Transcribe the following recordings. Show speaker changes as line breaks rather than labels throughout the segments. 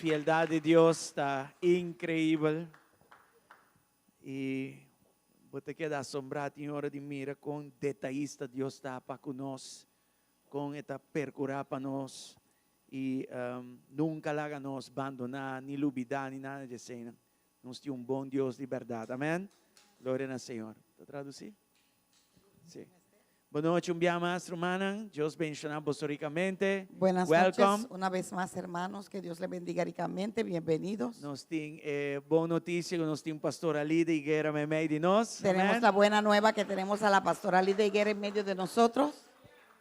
Fieldat di Dios ta inkreibel i bo ta keda asombrá tin ora di mira kon detayista Dios ta pa ku nos, kon e ta perkurá pa nos i nunka laga nos bandoná ni lubidá ni nada di eseinan. Nos tin un bon Dios di bèrdat. Amèn. Gloria na Señor. Ta tradusí? Sí. Bon nochi un bia mas, rumannan. Dios benshoná boso rikamente.
Buenas
Welcome.
noches, una vez más hermanos, que Dios le bendiga ricamente, bienvenidos.
Nos tin e bon notisia ku nos tin Pastor Alida Higuera meimei di nos.
Tenemos
Amèn.
la buena nueva que tenemos a la pastora Alida Higuera en medio de nosotros.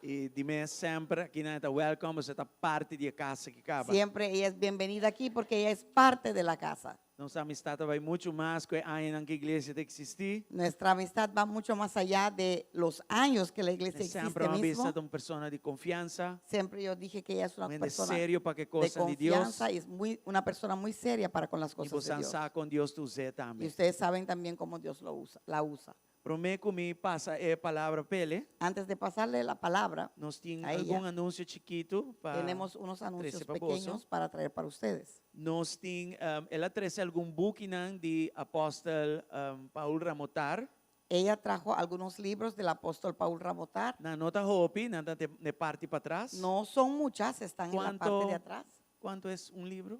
I di mes semper akinan e ta welcome, pasobra e ta parti di e kas aki kaba.
Siempre ella es bienvenida aquí porque ella es parte de la casa.
Nos amistad ta bai muchu mas ku e añanan ku iglesia ta eksistí.
Nuestra amistad va mucho más allá de los años que la iglesia
Mi
existe
semper a bisa
mismo.
ta un persona di konfiansa.
Siempre yo dije que ella es una
Un hende
persona
serio pa ku e
de
kosnan di Dios.
confianza y es muy, una persona muy seria para con las
I
cosas de
bosan
Dios.
sa kon Dios ta us'é
Y
tambe.
ustedes saben también cómo Dios lo usa, la usa.
Promé ku mi pasa e palabra p'ele.
Antes de pasarle la palabra
Nos tin
a ella,
algun anunsio chikitu pa
tenemos unos anuncios
trese pa boso.
pequeños para traer para ustedes.
Nos tin, el a trese algun bukinan di apòstel Paul Ramotar.
Ella trajo algunos libros del apóstol Paul Ramotar.
Nan no ta hopi, nan ta den e parti patras.
No son muchas, están en la parte de
Kuanto,
atrás.
kuanto es un libro?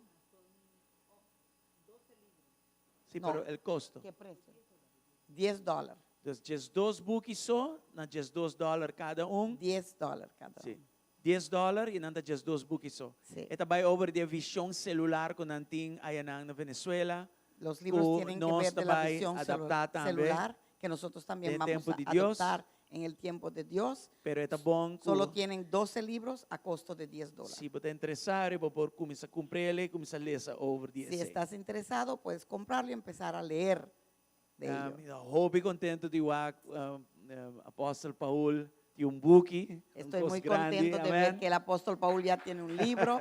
Sí,
No.
pero el costo.
¿Qué precio? 10 dólares.
Dus 12 buki so, na 12 dòler kada un.
10 dólares cada
Sí.
uno.
10 dòler i nan ta 12 buki so. E ta bai over di e vishon selular ku nan tin ayanan na Venezuela.
Los libros
Ku
tienen que
nos
ver de la
ta bai
visión
adaptá tambe
celular que nosotros también
den
vamos
tempu
a
di Dios.
adoptar en el tiempo de Dios.
Pero e ta bon ku
Solo tienen 12 libros a costo de 10 dólares.
si bo ta interesá, bo por kuminsá kumpra e, kuminsá lesa over di
Si
esei.
estás interesado, puedes comprarlo y empezar a leer de ello.
Mi ta hopi kontentu di wak Apòstel Paul tin un buki, un
Estoy
kos
muy
grandi,
contento de ver
amèn.
que el apóstol Paul ya tiene un libro.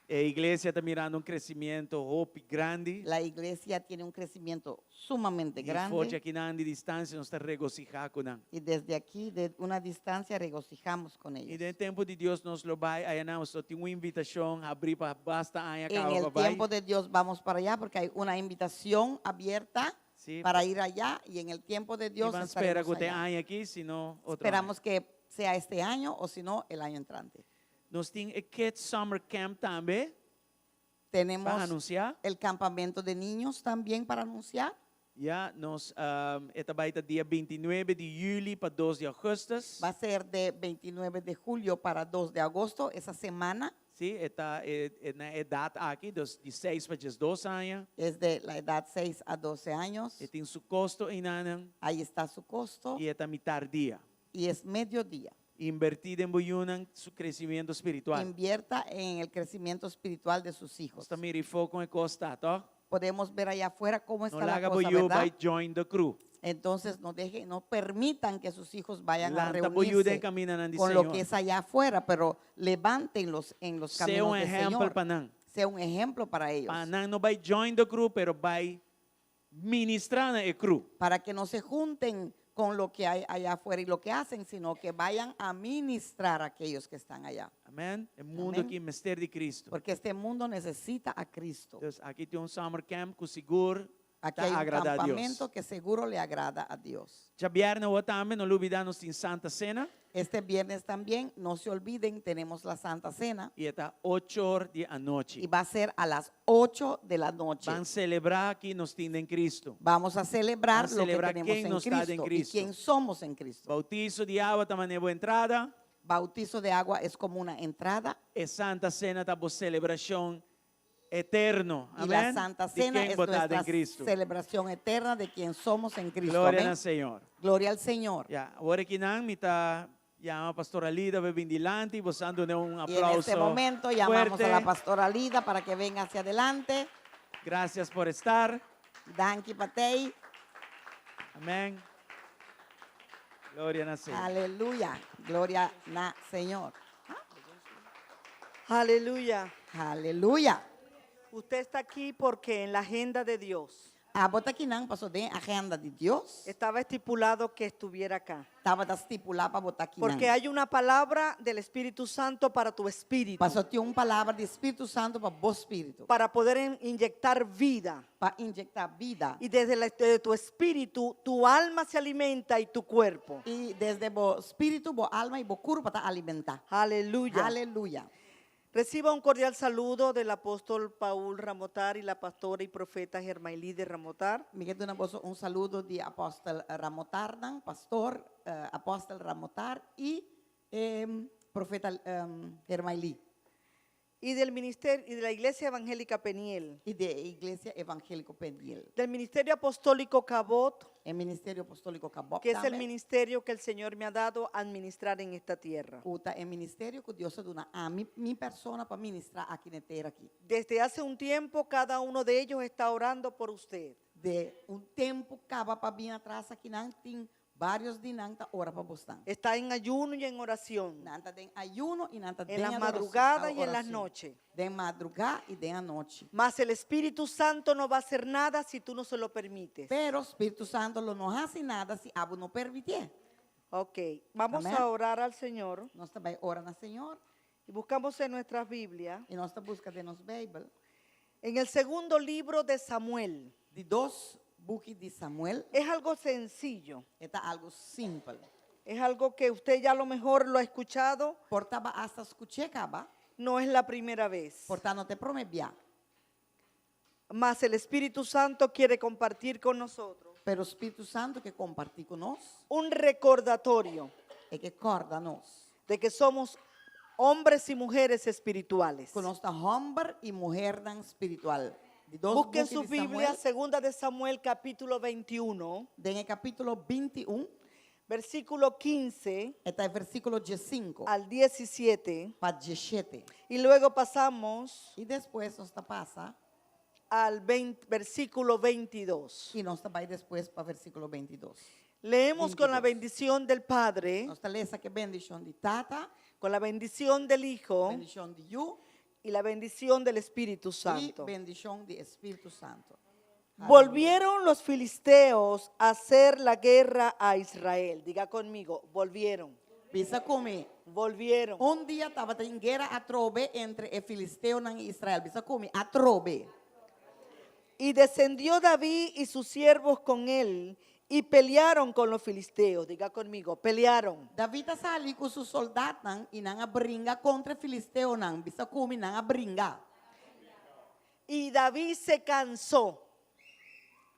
E iglesia ta mirando un kresementu hopi grandi.
La iglesia tiene un crecimiento sumamente
I for
grande.
akinan di distansia nos ta regosihá ku nan.
Y desde aquí, de una distancia, regocijamos con
I
ellos.
den tempu di Dios nos lo bai ayanan, nos tin un invitashon habrí pa basta aña
En
kaba
el
pa bai.
tiempo de Dios vamos para allá porque hay una invitación abierta para ir allá y en el tiempo de Dios
I ban spera
estaremos
ku ta
allá.
aña aki, sino otro
Esperamos
aña.
que sea este año o si no, el año entrante.
Nos tin e Kids Summer Camp tambe
Tenemos
pa anunsiá.
el campamento de niños también para anunciar.
Ya, nos e ta bai ta dia 29 di yüli pa 2 di ougùstùs.
Va a ser de 29 de julio para 2 de agosto, esa semana.
Sí, e ta e na edat aki, dus di 6 pa 12 aña.
Es de la edad 6 a 12 años.
E tin su kosto einan.
Ahí está su costo.
I e ta mitar dia.
Y es mediodía.
Invertí den bo yunan su kresementu spiritual.
Invierta en el crecimiento espiritual de sus hijos.
Nos ta mira afó kon e kos ta, toch?
Podemos ver allá afuera cómo
No
está la
laga
cosa,
bo yu
¿verdad?
bai join the crew.
Entonces no dejen, no permitan que sus hijos vayan a
Lanta bo yu den
reunirse
kamindanan di
con lo
Señor.
que es allá afuera, pero levántenlos en los
Sea
caminos
un
del
ehèmpel
Señor.
pa nan.
Sea un ejemplo para ellos.
Pa nan no bai join the crew, pero bai ministrá na e crew.
Para que no se junten con lo que hay allá afuera y lo que hacen, sino que vayan a ministrar a aquellos que están allá.
Amèn. E mundu
Amèn.
aki mester di Kristu.
Porque este mundo necesita a Cristo.
Dus aki tin un summer camp ku sigur
Aquí
ta
hay un
agradá Dios.
campamento que seguro le agrada a Dios.
Djabièrnè tambe, no lubidá nos tin Santa Sena.
Este viernes también, no se olviden, tenemos la Santa Cena.
I ta 8 or di anochi.
Y va a ser a las 8 de la noche.
Ban selebrá ken nos tin den Kristu.
Vamos a celebrar
Vamos a
lo que
celebrar
tenemos
quién
en
nos está en
Cristo y
Cristo.
quién somos en Cristo.
Boutiso di awa ta manera bo entrada.
Bautizo de agua es como una entrada.
E Santa Sena ta bo selebrashon eterno.
Y la
Amèn.
Santa
Di
Cena
ken
es
bo ta
nuestra
den Kristu.
celebración eterna de quien somos en Cristo.
Gloria
Amén.
na Señor.
Gloria al Señor.
Ya, awor akinan mi ta yama Pastor Alida pa bin dilanti, boso duna un
Y en
aplauso
este momento llamamos
fuerte.
a la pastora Lida para que venga hacia adelante.
Gracias por estar.
Danki pa t'ei.
Amèn. Gloria na Señor.
Aleluya. Gloria na Señor.
Aleluya.
Aleluya.
Usted está aquí porque en la agenda de Dios.
Abo ta akinan paso den agenda di Dios.
Estaba estipulado que estuviera acá.
Tabata stipulá pa bo ta akinan.
Porque hay una palabra del Espíritu Santo para tu espíritu.
Paso tin un palabra di Spiritu Santu pa bo spiritu.
Para poder inyectar vida.
Pa inyectá bida.
Y desde la, desde tu espíritu, tu alma se alimenta y tu cuerpo.
I desde bo spiritu, bo alma i bo kurpa ta alimentá.
Aleluya.
Aleluya.
Reciba un cordial saludo del apóstol Paul Ramotar y la pastora y profeta Germailí de Ramotar.
Mi ke duna boso un saludo di apòstel Ramotarnan, pastor apòstel Ramotar i profeta Germailí.
Y del ministerio y de la Iglesia Evangélica Peniel.
I di e Iglesia Evangéliko Peniel.
Del Ministerio Apostólico Cabot.
E Ministerio Apostóliko Cabot
Que es el
tambe.
ministerio que el Señor me ha dado administrar en esta tierra.
Ku ta e ministerio ku Dios a duna ami, mi persona, pa ministrá aki na e tera aki.
Desde hace un tiempo cada uno de ellos está orando por usted.
De un tempu kaba pa bin atras akinan tin Varios di nan ta ora pa bosnan.
Está en ayuno y en oración.
Nan ta den ayuno i nan ta
En
den
las
adoracion,
madrugadas y en las
oracion.
noches.
Den madrugá i den anochi.
Mas el Espíritu Santo no va a hacer nada si tú no se lo permites.
Pero Spiritu Santo lo no hasi nada si abo no permitié.
Ok, vamos
Amén.
a orar al Señor.
Nos ta bai ora na Señor.
Y buscamos en nuestras Biblias.
I nos ta buska den nos Beibel.
En el segundo libro de Samuel.
Di dos buki di Samuel.
Es algo sencillo.
E ta algu simpel.
Es algo que usted ya a lo mejor lo ha escuchado.
Por ta bo a hasta skuch'é kaba.
No es la primera vez.
Por ta no ta e promé bia.
Mas el Espíritu Santo quiere compartir con nosotros.
Pero Spiritu Santu ke kompartí ku nos.
Un recordatorio.
E ke kòrda nos.
De que somos hombres y mujeres espirituales.
Ku nos ta hòmber i muhernan spiritual. Di dos
Busquen
buki
su
di
Biblia,
Samuel.
segunda de Samuel, capítulo 21.
Den e kapítulo 21.
Versículo 15.
E ta e versíkulo diesinku.
Al 17.
Pa diesshete.
Y luego pasamos.
I despues nos ta pasa.
Al versículo 22.
I nos ta bai despues pa versíkulo 22.
Leemos con la
22.
bendición del Padre.
Nos ta lesa ku e bendishon di Tata.
Con la bendición del Hijo.
Bendishon di Yu.
Y la bendición del Espíritu
I
Santo.
bendishon di Spiritu Santu.
Volvieron los filisteos a hacer la guerra a Israel. Diga conmigo, volvieron.
Bisa ku mi.
Volvieron.
Un dia tabatin guera atrobe entre e filisteonan i Israel. Bisa ku mi, atrobe.
Y descendió David y sus siervos con él y pelearon con los filisteos. Diga conmigo, pelearon.
David a sali ku su soldatnan i nan a bringa kontra e filisteonan. Bisa ku mi, nan a bringa.
Y David se cansó.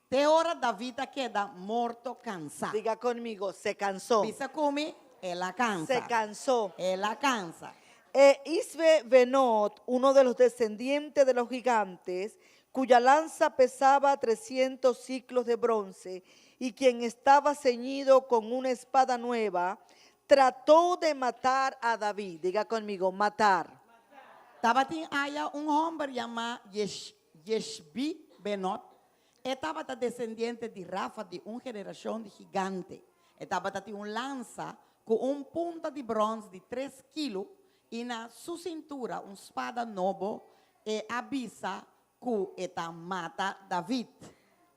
Te ora David a keda morto kansá.
Diga conmigo, se cansó.
Bisa ku mi, el a kansa.
Se cansó.
El a kansa.
E Isbe Benot, uno de los descendientes de los gigantes, cuya lanza pesaba 300 siclos de bronce y quien estaba ceñido con una espada nueva, trató de matar a David. Diga conmigo, matar.
Tabatin aya un hòmber yamá Yesh, Yeshbi Benot. E tabata desendiente di Rafa di un generashon di gigante. E tabata tin un lansa ku un punta di bròns di tres kilo i na su sintura un spada nobo. E a bisa ku e ta mata David.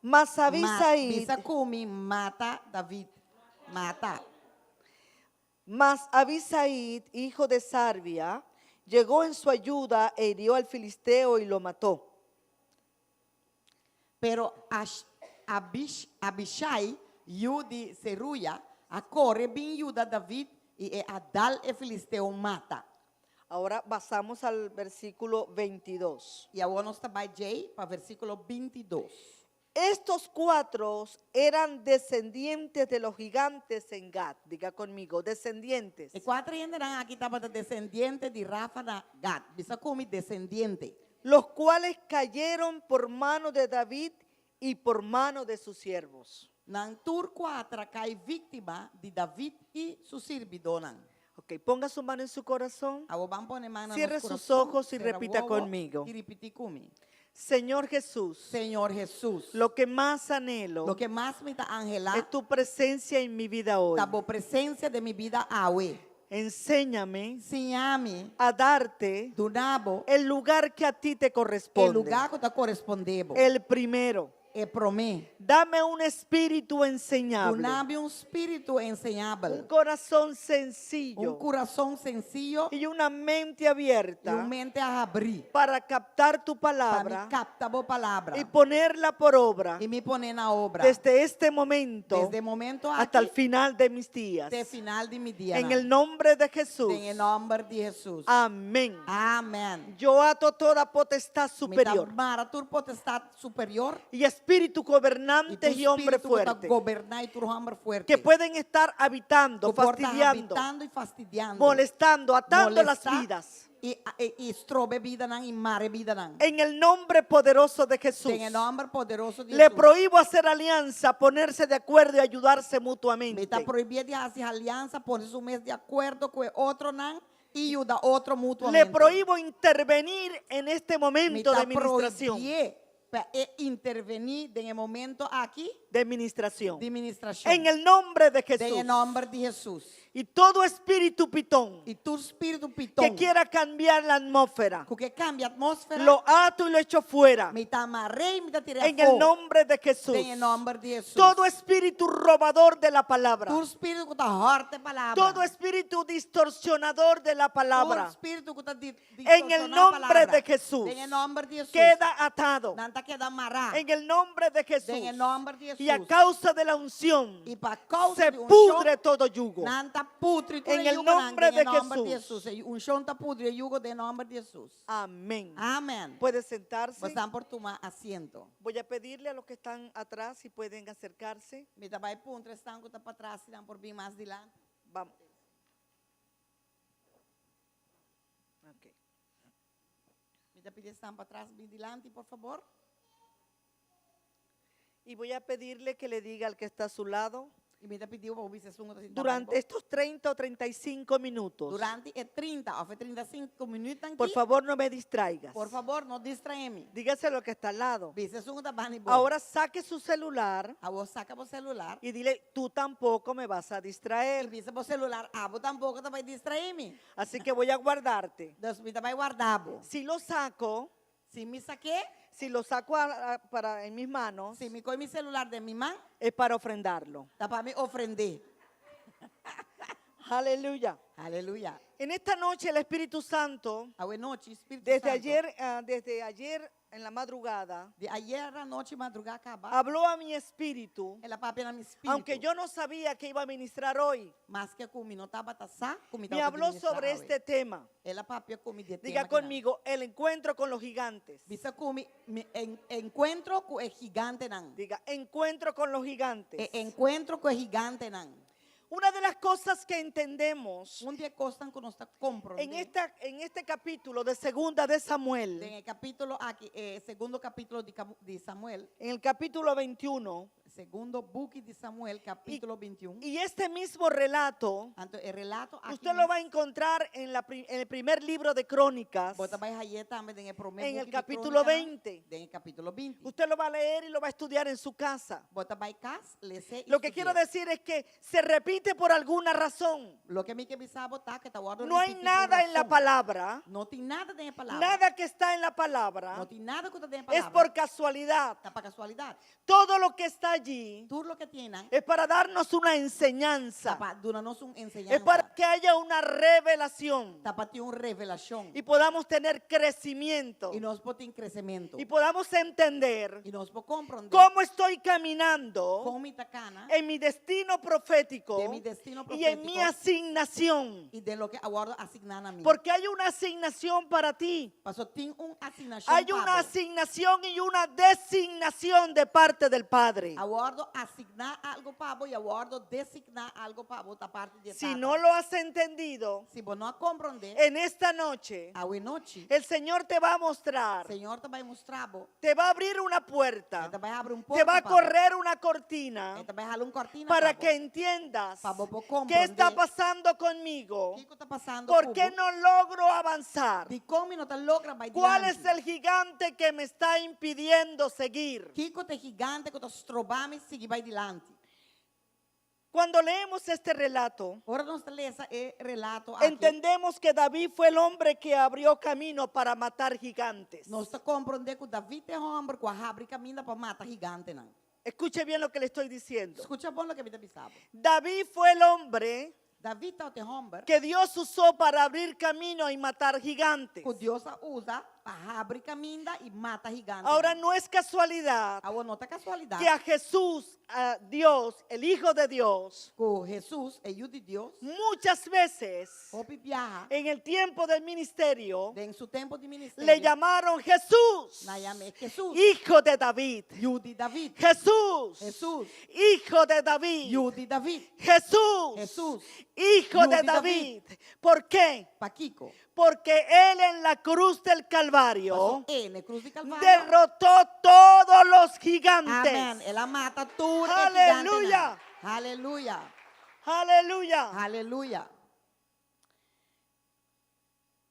Mas
Ma,
Abisaí.
bisa ku mi mata David. Mata.
Mas Abisaí, hijo de Sarvia, llegó en su ayuda e hirió al filisteo y lo mató.
Pero Ash, Abish, Abishai, yu di Seruya, a kore bin yuda David i e a dal e filisteo mata.
Ahora pasamos al versículo 22.
I awor nos ta bai djei pa versíkulo 22.
Estos cuatro eran descendientes de los gigantes en Gat. Diga conmigo, descendientes.
E kuater hendenan aki tabata desendiente di Rafa na Gat. Bisa ku mi, desendiente.
Los cuales cayeron por mano de David y por mano de sus siervos.
Nan tur kuater a kai víktima di David i su sirbidónan.
Ok, ponga su mano en su corazón.
Awor ban pone man na nos
Cierre sus
kurason,
ojos y
sera
repita
wowo
conmigo.
i ripití ku mi.
Señor Jesús,
Señor Jesús,
lo que más anhelo
loke mas mi ta anhelá
es tu presencia en mi vida hoy.
ta bo presensia den mi bida awe.
Enséñame
Siña mi
a darte
duna bo
el lugar que a ti te
e
corresponde.
lugá ku ta korespondé bo.
El primero.
E promé.
Dame un espíritu enseñable,
Duna mi un spiritu enseñabel.
un corazón
Un
sencillo
kurason sensio
y una mente
i
abierta
un mente habrí
para captar tu
pa mi
palabra
kapta bo palabra
y ponerla por obra
i mi pon'é na obra
desde este momento
desde e momento
hasta el
aki
final de mis días.
te final di mi dia.
En el nombre de Jesús.
Den e nòmber di Hesus.
Amén.
Amèn.
Yo ato toda potestad
Mi ta
superior
mara tur potestat superior
y espíritu
i
gobernante
tur
y hombre
spiritu ku ta
fuerte
goberná i tur hòmber fuerte
que pueden estar habitando,
ku por ta
fastidiando,
habitando i fastidiando,
molestando, atando las
molestá
vidas.
i i i stroba e bidanan i mara e bidanan.
En el nombre poderoso de Jesús.
Den e nòmber poderoso di
Le
Hesus.
prohíbo hacer alianza, ponerse de acuerdo y ayudarse
Mi ta
mutuamente.
prohibié di hasi aliansa, pone su mes di akuerdo ku e otronan i yuda otro
Le
mutuamente.
prohíbo intervenir en este
Mi
momento de
ta
administración.
prohibié pa e intervení den e momento aki
De administración.
di ministrashon.
En el nombre de
Den e
Jesús.
nòmber di Hesus.
Y todo espíritu pitón
I tur spiritu piton
que quiera cambiar la atmósfera,
ku ke kambia atmósfera,
lo ato y lo echo fuera.
mi ta mar'é i mi ta tir'é
En el
afó.
nombre de Jesús.
Den e nòmber di Hesus.
Todo espíritu robador de la palabra.
Tur spiritu ku ta hòrta e palabra.
Todo espíritu distorsionador de la palabra.
Tur spiritu ku ta di,
En el
distorsioná
nombre
palabra.
de Jesús.
Den e nòmber di Hesus.
Queda atado.
Nan ta keda mará.
En el nombre de Jesús.
Den e nòmber di
Y a
Hesus.
causa de la unción
I pa kousa
se
di unshon,
pudre todo yugo.
nan ta putri tur
En
e
el
yugonan
nombre
den e
de
nòmber di
Jesús.
Hesus. E unshon ta pudri e yugo den e nòmber di Hesus.
Amén.
Amèn.
Puede sentarse.
Boso por tuma asiento.
Voy a pedirle a los que están atrás si pueden acercarse.
Mi ta bai puntra esnan ku ta patras si nan por bin mas dilanti.
Vamos. Ok.
Mi ta pidi esnan patras bin dilanti, por fabor.
Y voy a pedirle que le diga al que está a su lado,
I mi ta pidi bo pa bisa esun ku ta sintá
durante estos 30 o 35 minutos,
Durante e 30 òf e 35 minüt
por
aki,
favor no me distraigas.
por fabor, no distraé mi.
Dígaselo al que está al lado.
Bisa esun ku ta band'i bo.
Ahora saque su celular
Awor saka bo selular.
y dile, tú tampoco me vas a distraer.
I bisa bo selular, abo tampoko ta bai distraé mi.
Así que voy a guardarte.
Dus mi ta bai warda bo.
Si lo saco,
Si mi sak'é,
si lo saco a, a, para en mis manos,
si mi kohe mi selular den mi man,
es para ofrendarlo.
ta pa mi ofrend'é.
Aleluya.
Aleluya.
En esta noche el Espíritu Santo,
Awe nochi, Spiritu
desde
Santo,
ayer, ah, desde ayer en la madrugada,
di ayera nochi madrugá kaba,
habló a mi espíritu,
el a papia na mi spiritu.
aunque yo no sabía que iba a ministrar hoy,
Maske ku mi no tabata sa, ku mi
me
tabata
habló
ministrá
sobre
awe.
este tema.
El a papia ku mi di e
Diga
tema kinan.
conmigo, el encuentro con los gigantes.
Bisa ku mi, mi en, enkuentro ku e gigantenan.
Diga, encuentro con los gigantes.
E enkuentro ku e gigantenan.
Una de las cosas que entendemos
Un di e kosnan ku nos ta komprondé.
en, esta, en este capítulo de Segunda de Samuel,
Den e kapítulo aki, e segundo kapítulo di, di Samuel,
en el capítulo 21,
segundo buki di Samuel, kapítulo 21.
y este mismo relato,
Anto e relato aki
usted lo va a encontrar en, la, en el primer libro de Crónicas,
Bo ta bai hay'é tambe den e promé
en el
buki di
capítulo
Krónikanan,
20.
Den e kapítulo 20.
Usted lo va a leer y lo va a estudiar en su casa.
Bo ta bai kas, les'é i
Lo que quiero
studi'é.
decir es que se repite por alguna razón.
Loke mi ke bisa bo ta ku ta wòrdu
No hay
ripití por
nada en la
rason.
palabra,
No tin nada den e palabra.
nada que está en la palabra
No tin nada ku ta den e
es
palabra.
por casualidad.
Ta pa kasualidat.
Todo lo que está allí
Tur loke tin einan
es para darnos una enseñanza,
ta pa duna nos un
es
enseñansa.
para que haya una revelación
Ta pa tin un revelashon.
y podamos tener crecimiento
I nos por tin kresementu.
y podamos entender
I nos por komprondé
cómo estoy caminando
kon mi ta kana
en mi destino profético
den mi destino
y en mi
profétiko
asignación.
i den loke a wòrdu asigná na mi.
Porque hay una asignación para ti.
Paso tin un asignashon
Hay
pa
una
bo.
asignación y una designación de parte del Padre.
A wòrdu asigná algu pa bo i a wòrdu designá algu pa bo ta parti di e
Si
Tata.
no lo has entendido,
Si bo no a komprondé,
en esta noche
awe nochi,
el Señor te va a mostrar,
Señor ta bai mustra bo,
te va a abrir una puerta,
E ta bai habri un
te
porta
va a
pa bo.
correr una cortina
E ta bai hala un kortina
para
pa bo.
que entiendas
Pa bo por
qué está
komprondé
pasando conmigo,
kiko ta pasando
por
ku
qué
bo,
no logro avanzar,
dikon mi no ta logra bai
cuál
dilanti.
es el gigante que me está impidiendo seguir.
Kiko ta e gigante ku ta stroba mi sigui bai dilanti.
Cuando leemos este relato,
Ora nos ta lesa e relato aki,
entendemos que David fue el hombre que abrió camino para matar gigantes.
nos ta komprondé ku David ta e hòmber ku a habri kaminda pa mata gigantenan.
Escuche bien lo que le estoy diciendo.
Skucha bon loke mi ta bisa bo.
David fue el hombre
David tabata e hòmber
que Dios usó para abrir camino y matar gigantes.
ku Dios a usa pa habri kaminda i mata gigantenan.
Ahora no es casualidad
Awor no ta kasualidat
que a Jesús, a Dios, el Hijo de Dios,
ku Hesus, e Yu di Dios,
muchas veces
hopi biaha
en el tiempo del ministerio
den su tempu di ministerio
le llamaron Jesús,
nan yam'é Hesus,
Hijo de David.
Yu di David.
Jesús,
Hesus,
Hijo de David.
Yu di David.
Jesús,
Jesús,
Hijo
Yu
de
di David.
David. ¿Por qué?
Pakiko?
Porque Él en la cruz del Calvario
Paso e na krus di Kalvario.
derrotó todos los gigantes.
Amèn. El a mata tur e
Aleluya.
gigantenan. Aleluya.
Aleluya.
Aleluya.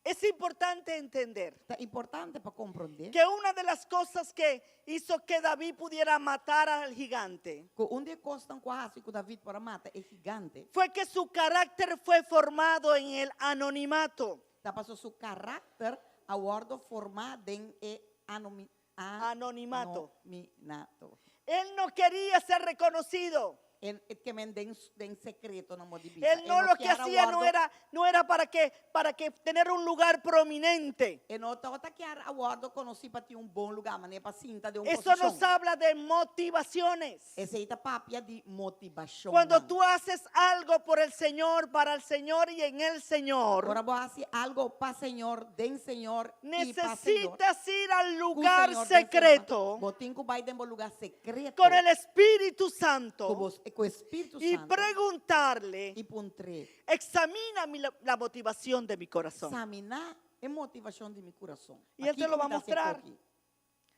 Es importante entender
Ta importante pa komprondé
que una de las cosas que hizo que David pudiera matar al gigante
ku un di e kosnan ku a hasi ku David por a mata e gigante
fue que su carácter fue formado en el anonimato.
ta pasobra su karakter a wòrdu formá den e anomi,
Anonimato.
anonimato.
Él no quería ser reconocido.
E e ke men den den sekreto nan bo di bisa.
Él
E
no
no
lo que
kier a
hacía no
wòrdu
era, no era para que, para que tener un lugar prominente.
E no tabata kier a wòrdu konosí pa tin un bon lugá, manera pa sinta den un
Eso nos
posishon.
habla de motivaciones.
Esei ta papia di motivashonnan.
Cuando tú haces algo por el Señor, para el Señor y en el Señor,
Ora bo hasi algo pa Señor, den Señor i pa Señor.
necesitas ir al
Ku
lugar
Señor, den Señor.
secreto
Bo tin ku bai den bo lugá sekreto
con el Espíritu
ku
Santo
bo, ku Spiritu
y
Santu
preguntarle,
i puntr'é,
examina mi- la, la motivación de mi corazón.
Saminá e motivashon di mi kurason.
Y él te
Pakiko
lo va a
mi ta hasi
mostrar.
koki?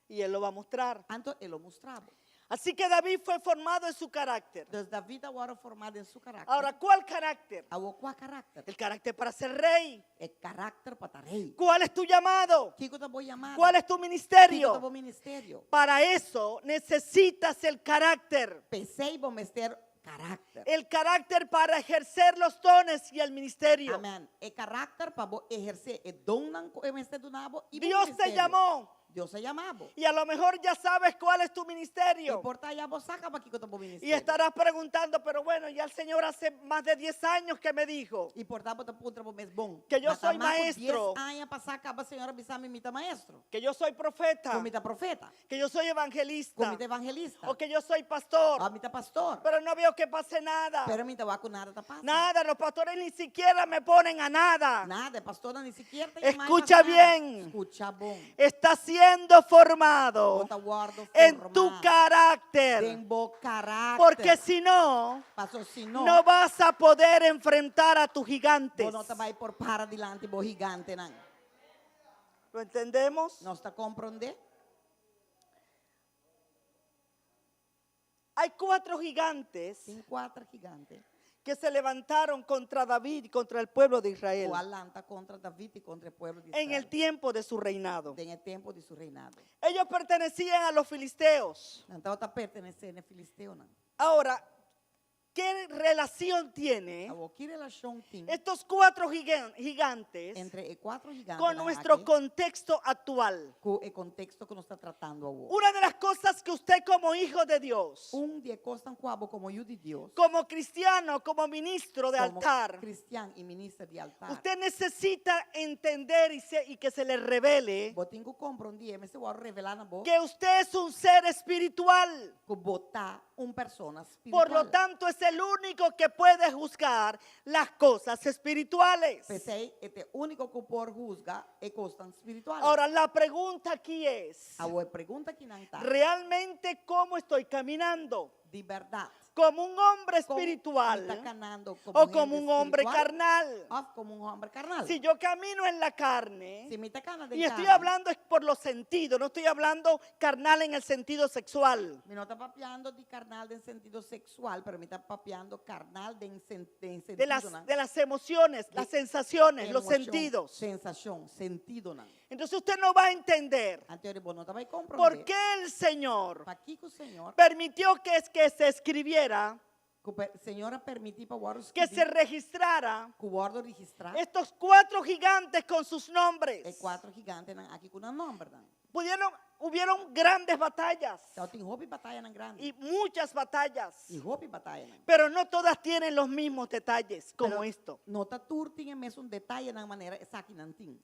Y él lo va a mostrar.
Anto e lo mustra bo.
Así que David fue formado en su carácter.
Dus David a wòrdu formá den su karakter.
Ahora, ¿cuál carácter?
Awor kua karakter?
El carácter para ser rey.
E karakter pa ta rei.
¿Cuál es tu llamado?
Kiko ta bo yamada?
¿Cuál es tu
Kiko ta
ministerio?
bo ministerio?
Para eso necesitas el carácter.
P'esei bo mester karakter.
El carácter para ejercer los dones y el ministerio.
Amèn. E karakter pa bo ehersé e donnan ku e mester duna bo i bo
Dios te
ministerio.
llamó.
Dios a yama bo.
Y a lo mejor ya sabes cuál es tu ministerio.
I por ta ya bo sa kaba kiko ta bo
Y
ministerio.
estarás preguntando, pero bueno, ya el Señor hace más de 10 años que me dijo.
I por ta bo ta puntra bo mes bon.
Que yo
Ma ta
soy
mas ku
maestro.
10 aña pasá kaba Señor a bisa mi mi ta maestro.
Que yo soy profeta.
Ku mi ta profeta.
Que yo soy
Ku
evangelista.
mi ta evangelista.
O que yo soy pastor.
O mi ta pastor.
Pero no veo que pase nada.
Pero mi n' ta wak ku nada ta pasa.
Nada, los pastores ni siquiera me ponen a nada.
Nada, e pastornan ni sikiera ta yama mi
Escucha
pasa nada.
bien.
Skucha bon.
Está siendo formado
Bo ta wòrdu
en tu
formá
carácter.
Den bo karakter.
Porque si no,
Paso si no,
no vas a poder enfrentar a tus gigantes.
bo no ta bai por para dilanti bo gigantenan.
¿Lo entendemos?
Nos ta komprondé?
Hay cuatro gigantes
Tin kuater gigante
que se levantaron contra David y contra el pueblo de Israel
ku a lanta kontra David i kontra e pueblo di
en el
Israel
tiempo de su reinado.
den e tempu di su reinado.
Ellos pertenecían a los filisteos.
Nan tabata pertenesé na e filisteonan.
Ahora, ¿qué relación tiene
Awor, ki relashon tin
estos cuatro gigantes
entre e kuater
con
gigantenan
nuestro
aki
contexto actual?
ku e konteksto ku nos ta tratando awor?
Una de las cosas que usted como hijo de Dios,
Un di e kosnan ku abo komo yu di Dios,
como cristiano, como ministro de
komo
altar,
kristian i minister di altar,
usted necesita entender y que se le revele
bo tin ku komprondé, mester wòrdu revelá na bo,
que usted es un ser espiritual.
ku bo ta un persona
Por lo
spiritual.
tanto, es el único que puede juzgar las cosas espirituales.
P'esei, e ta e úniko ku por husga e kosnan spiritual.
Ahora, la pregunta aquí es,
Awor e pregunta akinan ta,
¿realmente cómo estoy caminando?
di bèrdat,
¿Como un hombre
kon mi
espiritual
ta kanando komo
o como
hende
un hombre
spiritual
carnal?
òf komo un hòmber karnal?
Si yo camino en la carne,
Si mi ta kana den
y estoy
karni,
hablando es por los sentidos, no estoy hablando carnal en el sentido sexual.
mi no ta papiando di karnal den sentido seksual, pero mi ta papiando karnal den sen, den
De las,
sentidonan.
de las emociones, las
Di
sensaciones, los
emoshon,
sentidos.
Sensashon, sentidonan.
Entonces usted no va a entender
Anto bo no ta bai
por
komprondé
qué el Señor
pakiko Señor
permitió que, es que se escribiera
Ku Señor a permití pa wòrdu
que
skibí,
se registrara
ku wòrdu registrá
estos cuatro gigantes con sus
e
nombres.
kuater gigantenan aki ku nan nòmbernan.
Pudieron, hubieron grandes batallas
Tabatin hopi batayanan grandi
y muchas batallas,
i hopi batayanan.
pero no todas tienen los mismos detalles como
Pero
esto.
No ta tur tin e mesun detayenan manera esakinan tin.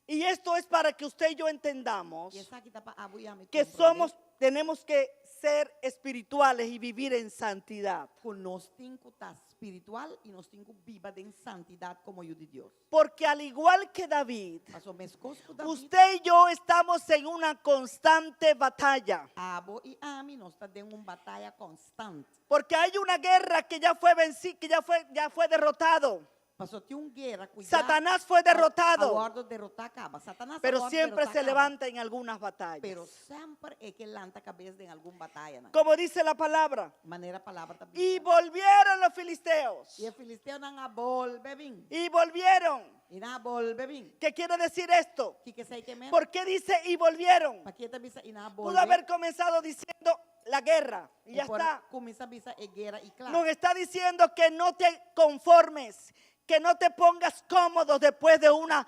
Y esto es para que usted y yo entendamos
I esaki ta pa abo i ami
que
komprondé
somos, tenemos que ser espirituales y vivir en santidad.
ku nos tin ku ta spiritual i nos tin ku biba den santidat komo yu di Dios.
Porque al igual que David,
Paso meskos ku David,
usted y yo estamos en una constante batalla.
abo i ami nos ta den un bataya konstante.
Porque hay una guerra que ya fue vencida, que ya fue derrotado.
Paso tin un guera ku ya
Satanás fue derrotado.
a wòrdu derotá kaba. Satanas a
Pero
wòrdu
siempre
derotá
se
kaba.
levanta en algunas batallas.
Pero semper e ke lanta kabes den algun batayanan.
Como dice la palabra.
Manera palabra ta
Y
bisa.
volvieron los filisteos.
I e filisteonan a bolbe bin.
Y volvieron.
I nan a bolbe bin.
¿Qué quiere decir esto?
Kiko esei ke men?
¿Por qué dice y volvieron?
Pakiko e ta bisa i nan a
Pudo
bolbe?
haber comenzado diciendo la guerra y ya
E por
está.
kuminsá bisa e guera i kla.
Nos está diciendo que no te conformes, que no te pongas cómodo después de una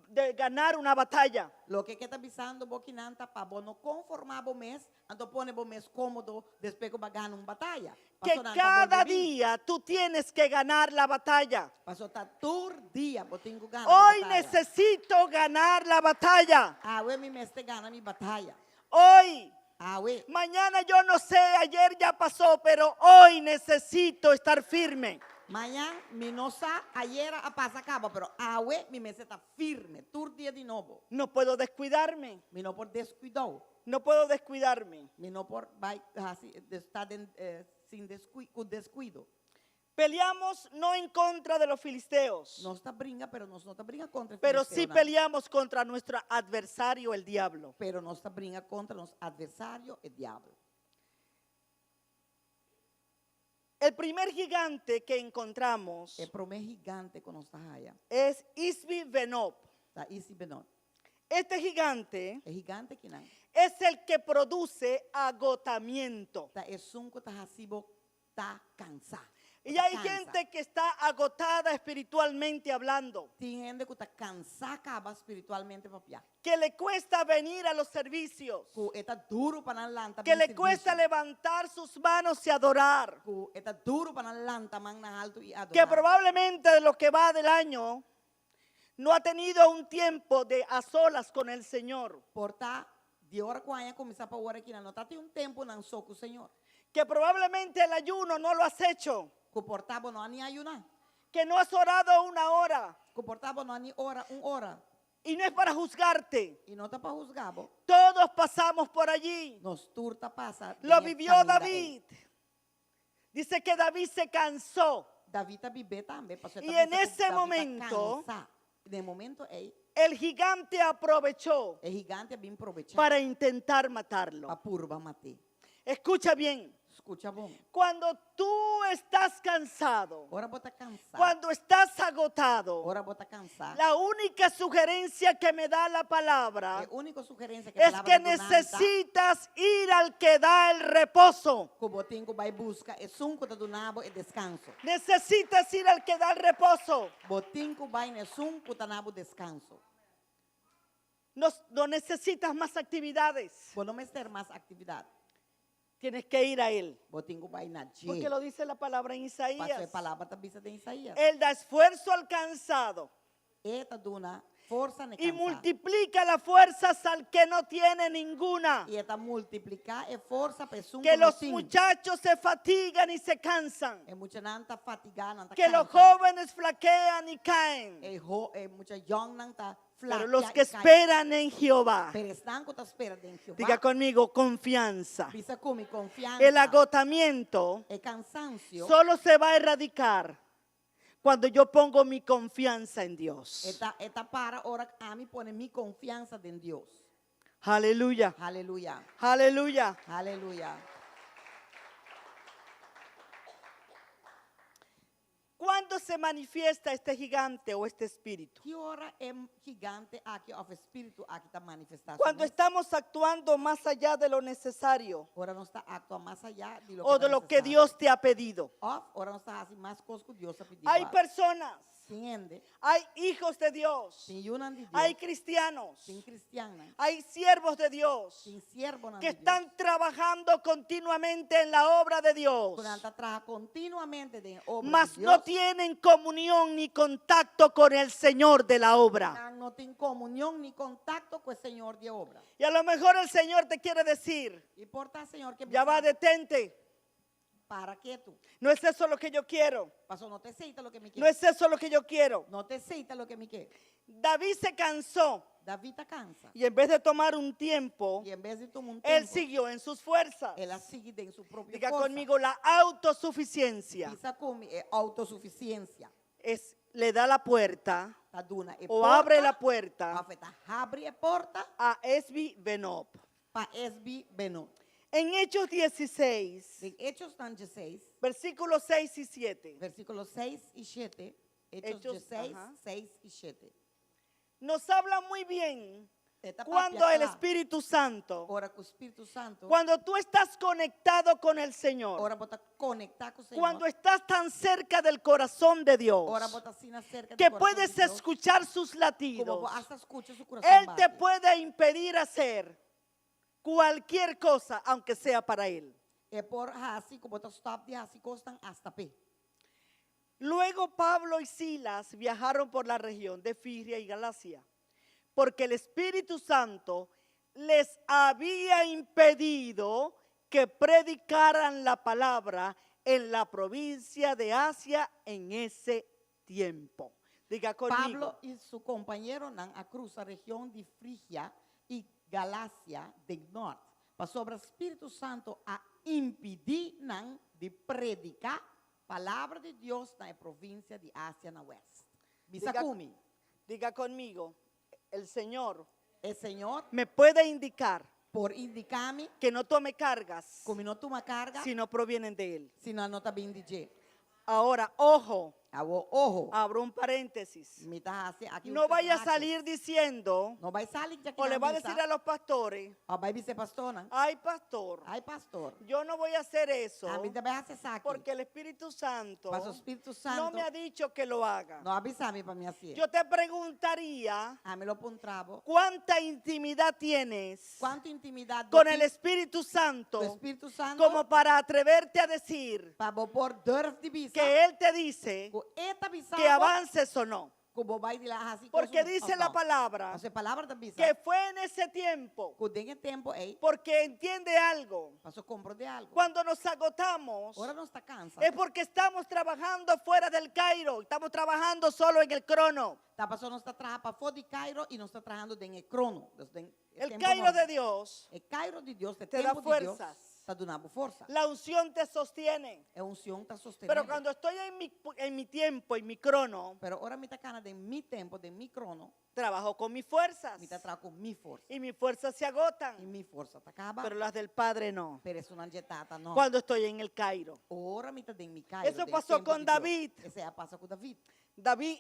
de ganar una batalla.
Loke e ta bisando bo akinan ta pa bo no konformá bo mes, anto pone bo mes kómodo despues ku bo a gana un bataya.
Que
Paso nan ta
cada
bolbe bin.
día tú tienes que ganar la batalla.
Paso ta tur dia bo tin ku gana
Hoy
bataya.
necesito ganar la batalla.
Awe mi mester gana mi bataya.
Hoy.
Awe.
Mañana yo no sé, ayer ya pasó, pero hoy necesito estar firme.
Mañan mi no sa, ayera a pasa kaba, pero awe mi mester ta firme, tur dia di nobo.
No puedo descuidarme.
Mi no por deskuidá.
No puedo descuidarme.
Mi no por bai hasi ta den, sin deskui, ku deskuido.
Peleamos no en contra de los filisteos.
Nos ta bringa, pero nos no ta bringa kontra e
Pero sí
filisteonan.
peleamos contra nuestro adversario, el diablo.
Pero nos ta bringa kontra nos atversario, e diabel.
El primer gigante que encontramos
E promé gigante ku nos ta haya
es Isbi Benob.
Ta Isbi Benob.
Este gigante
E gigante akinan.
es el que produce agotamiento.
Ta esun ku ta hasi bo ta kansá.
Y hay
Kansa.
gente que está agotada espiritualmente hablando,
Tin hende ku ta kansá kaba spiritualmente papiá.
que le cuesta venir a los servicios,
Ku e ta duru pa nan lanta
que
bin
le cuesta
servisio.
levantar sus manos y adorar,
Ku e ta duru pa nan lanta man na altu i
que
adorá.
probablemente de lo que va del año no ha tenido un tiempo de a solas con el Señor.
Por ta di ora ku aña kuminsá pa awor aki no tabatin un tempu nan so ku Señor.
Que probablemente el ayuno no lo has hecho.
Ku por ta bo no a ni ayuná.
Que no has orado una hora.
Ku por ta bo no a ni ora un ora.
Y no es para juzgarte.
I no ta pa husga bo.
Todos pasamos por allí.
Nos tur ta pasa
Lo
den e
vivió
kaminda ei.
David. Dice que David se cansó.
David a biba tambe. Pasó
Y en ese momento,
Kansa. Den e momento ei,
el gigante aprovechó
e gigante a bin probechá
para intentar matarlo.
pa purba mat'é.
Escucha bien.
Skucha bon.
Cuando tú estás cansado,
Ora bo ta kansá.
cuando estás agotado,
Ora bo ta kansá.
la única sugerencia que me da la palabra
E úniko sugerensia ku
es
palabra
que
ta duna
necesitas ir al que da el reposo.
ku bo tin ku bai buska esun ku ta duna bo e deskanso.
Necesitas ir al que da el reposo.
Bo tin ku bai na esun ku ta duna bo deskanso.
No, no necesitas más actividades.
Bo no mester mas aktividat.
Tienes que ir a él.
Bo tin ku bai na dje.
Porque lo dice la palabra en
Paso e
Isaías.
palabra ta bisa den Isaías.
Él da esfuerzo al cansado
E ta duna forsa na
y
kansá.
multiplica las fuerzas al que no tiene ninguna.
I e ta multipliká e forsa pa esun
Que
ku no
los
tin.
muchachos se fatigan y se cansan.
E muchanan ta fatigá, nan ta
Que los
kansa.
jóvenes flaquean y caen.
E ho, e mucha yòngnan ta
Pero los
flakia
que
i kai.
esperan en Jehová,
Pero esnan ku ta spera den Jehová.
diga conmigo, confianza.
Bisa ku mi konfiansa.
El agotamiento
E kansansio.
solo se va a erradicar cuando yo pongo mi confianza en Dios.
E ta, e ta para ora ami pone mi konfiansa den Dios.
Aleluya.
Aleluya.
Aleluya.
Aleluya.
Cuando
¿Cuándo se manifiesta este gigante o este espíritu?
Ki ora e gigante aki òf e spiritu aki ta manifestá su
Cuando
mes?
estamos actuando más allá de lo necesario
Ora nos ta aktua mas ayá di loke
o de
ta
lo que
nesesario.
Dios te ha pedido.
Òf ora nos ta hasi mas kos ku Dios a pidi.
Hay personas,
Tin hende,
hay hijos de Dios,
tin yunan di Dios,
hay cristianos,
tin kristiannan,
hay siervos de Dios
tin siervonan
que
di Dios,
están trabajando continuamente en la obra de Dios,
ku nan ta traha kontinuamente den obra
mas
di Dios.
no tienen comunión ni contacto con el Señor de la obra.
Nan no tin komunion ni kontakto ku e Señor di obra.
Y a lo mejor el Señor te quiere decir,
I por ta Señor ke
ya va, detente.
Para ketu.
No es eso lo que yo quiero.
Paso no ta esei ta loke mi ke.
No es eso lo que yo quiero.
No ta esei ta loke mi ke.
David se cansó
David a kansa.
y en vez de tomar un tiempo,
I en bes di tuma un
él
tempu,
siguió en sus fuerzas.
el a sigui den su propio
Diga
forsa.
conmigo, la autosuficiencia
Bisa ku mi e outosufisiensia.
es, le da la puerta
Ta duna e
o
porta.
abre la puerta
Òf e ta habri e porta
a Esbi Benob.
pa Esbi Benob.
En Hechos 16,
Den Echonan 16,
versículos 6 y 7,
versíkulo 6 i 7. Hechos
Hechos,
16,
ajá.
6 i 7.
nos habla muy bien
E ta
cuando
papia
el
kla.
Espíritu Santo,
Ora ku Spiritu Santu,
cuando tú estás conectado con el Señor,
ora bo ta konektá ku Señor,
cuando estás tan cerca del corazón de Dios,
ora bo ta asina serka di
que
kurason
puedes
di Dios,
escuchar sus
ku bo
latidos,
por asta skucha su kurason
Él te
bati.
puede impedir hacer cualquier cosa, aunque sea para Él.
E por hasi ku bo ta stòp di hasi kosnan asta p'e.
Luego Pablo y Silas viajaron por la región de Frigia y Galacia, porque el Espíritu Santo les había impedido que predicaran la palabra en la provincia de Asia en ese tiempo. Diga conmigo.
Pablo i su kompañeronan a krusa region di Frigia i Galasia den nort, pasobra Spiritu Santu a impidí nan di prediká palabra di Dios na e provinsia di Asia na wèst. Bisa
Diga,
ku mi.
diga conmigo, el Señor
E Señor
me puede indicar
por indiká mi
que no tome cargas
ku mi no tuma karga
si no provienen de Él.
si nan no ta bin di dje.
Ahora, ojo,
Awor, ojo,
abro un paréntesis.
mi ta hasi aki un
No vaya a
hache.
salir diciendo,
No bai sali djaki
o le
nan
va a
bisa,
decir a los pastores,
òf bai bisa e pastornan,
ay pastor,
ai pastor,
yo no voy a hacer eso
ami n' ta bai hasi esaki,
porque el Espíritu Santo
paso Spiritu
no
Santu
me ha dicho que lo haga.
no a bisa mi pa mi hasié.
Yo te preguntaría,
Ami lo puntra bo,
¿cuánta intimidad tienes
kuantu intimidat bo
con
tin
el Espíritu Santo
ku Spiritu Santu
como para atreverte a decir
pa bo por durf di bisa
que Él te dice
ku e ta bisa
que avances o no?
ku bo bai dilanti hasi
Porque
kos
dice
òf
la
no.
palabra
Paso e palabra ta bisa
que fue en ese tiempo,
ku den e tempu ei
porque entiende algo,
paso komprondé algu.
cuando nos agotamos
Ora nos ta kansa
es porque estamos trabajando fuera del Cairo, estamos trabajando solo en el crono.
ta paso nos ta traha pafó di Cairo i nos ta trahando den e krono, dus den e
El
tempu
Cairo
normal.
de Dios
E Cairo di Dios, e
te da
tempu di Dios,
fuerzas.
ta duna bo forsa.
La unción te sostiene.
E unshon ta sostené
Pero
bo.
cuando estoy en mi, en mi tiempo, en mi crono,
Pero ora mi ta kana den mi tempu, den mi krono,
trabajo con mis fuerzas.
mi ta traha ku mi forsa.
Y mis fuerzas se
I
agotan,
mi forsa ta kaba.
pero las del Padre no.
Pero esunnan dje Tata no.
Cuando estoy en el Cairo.
Ora mi ta den mi Cairo,
Eso
den
pasó
tempu
con
di Dios.
David.
Esei a pasa ku David.
David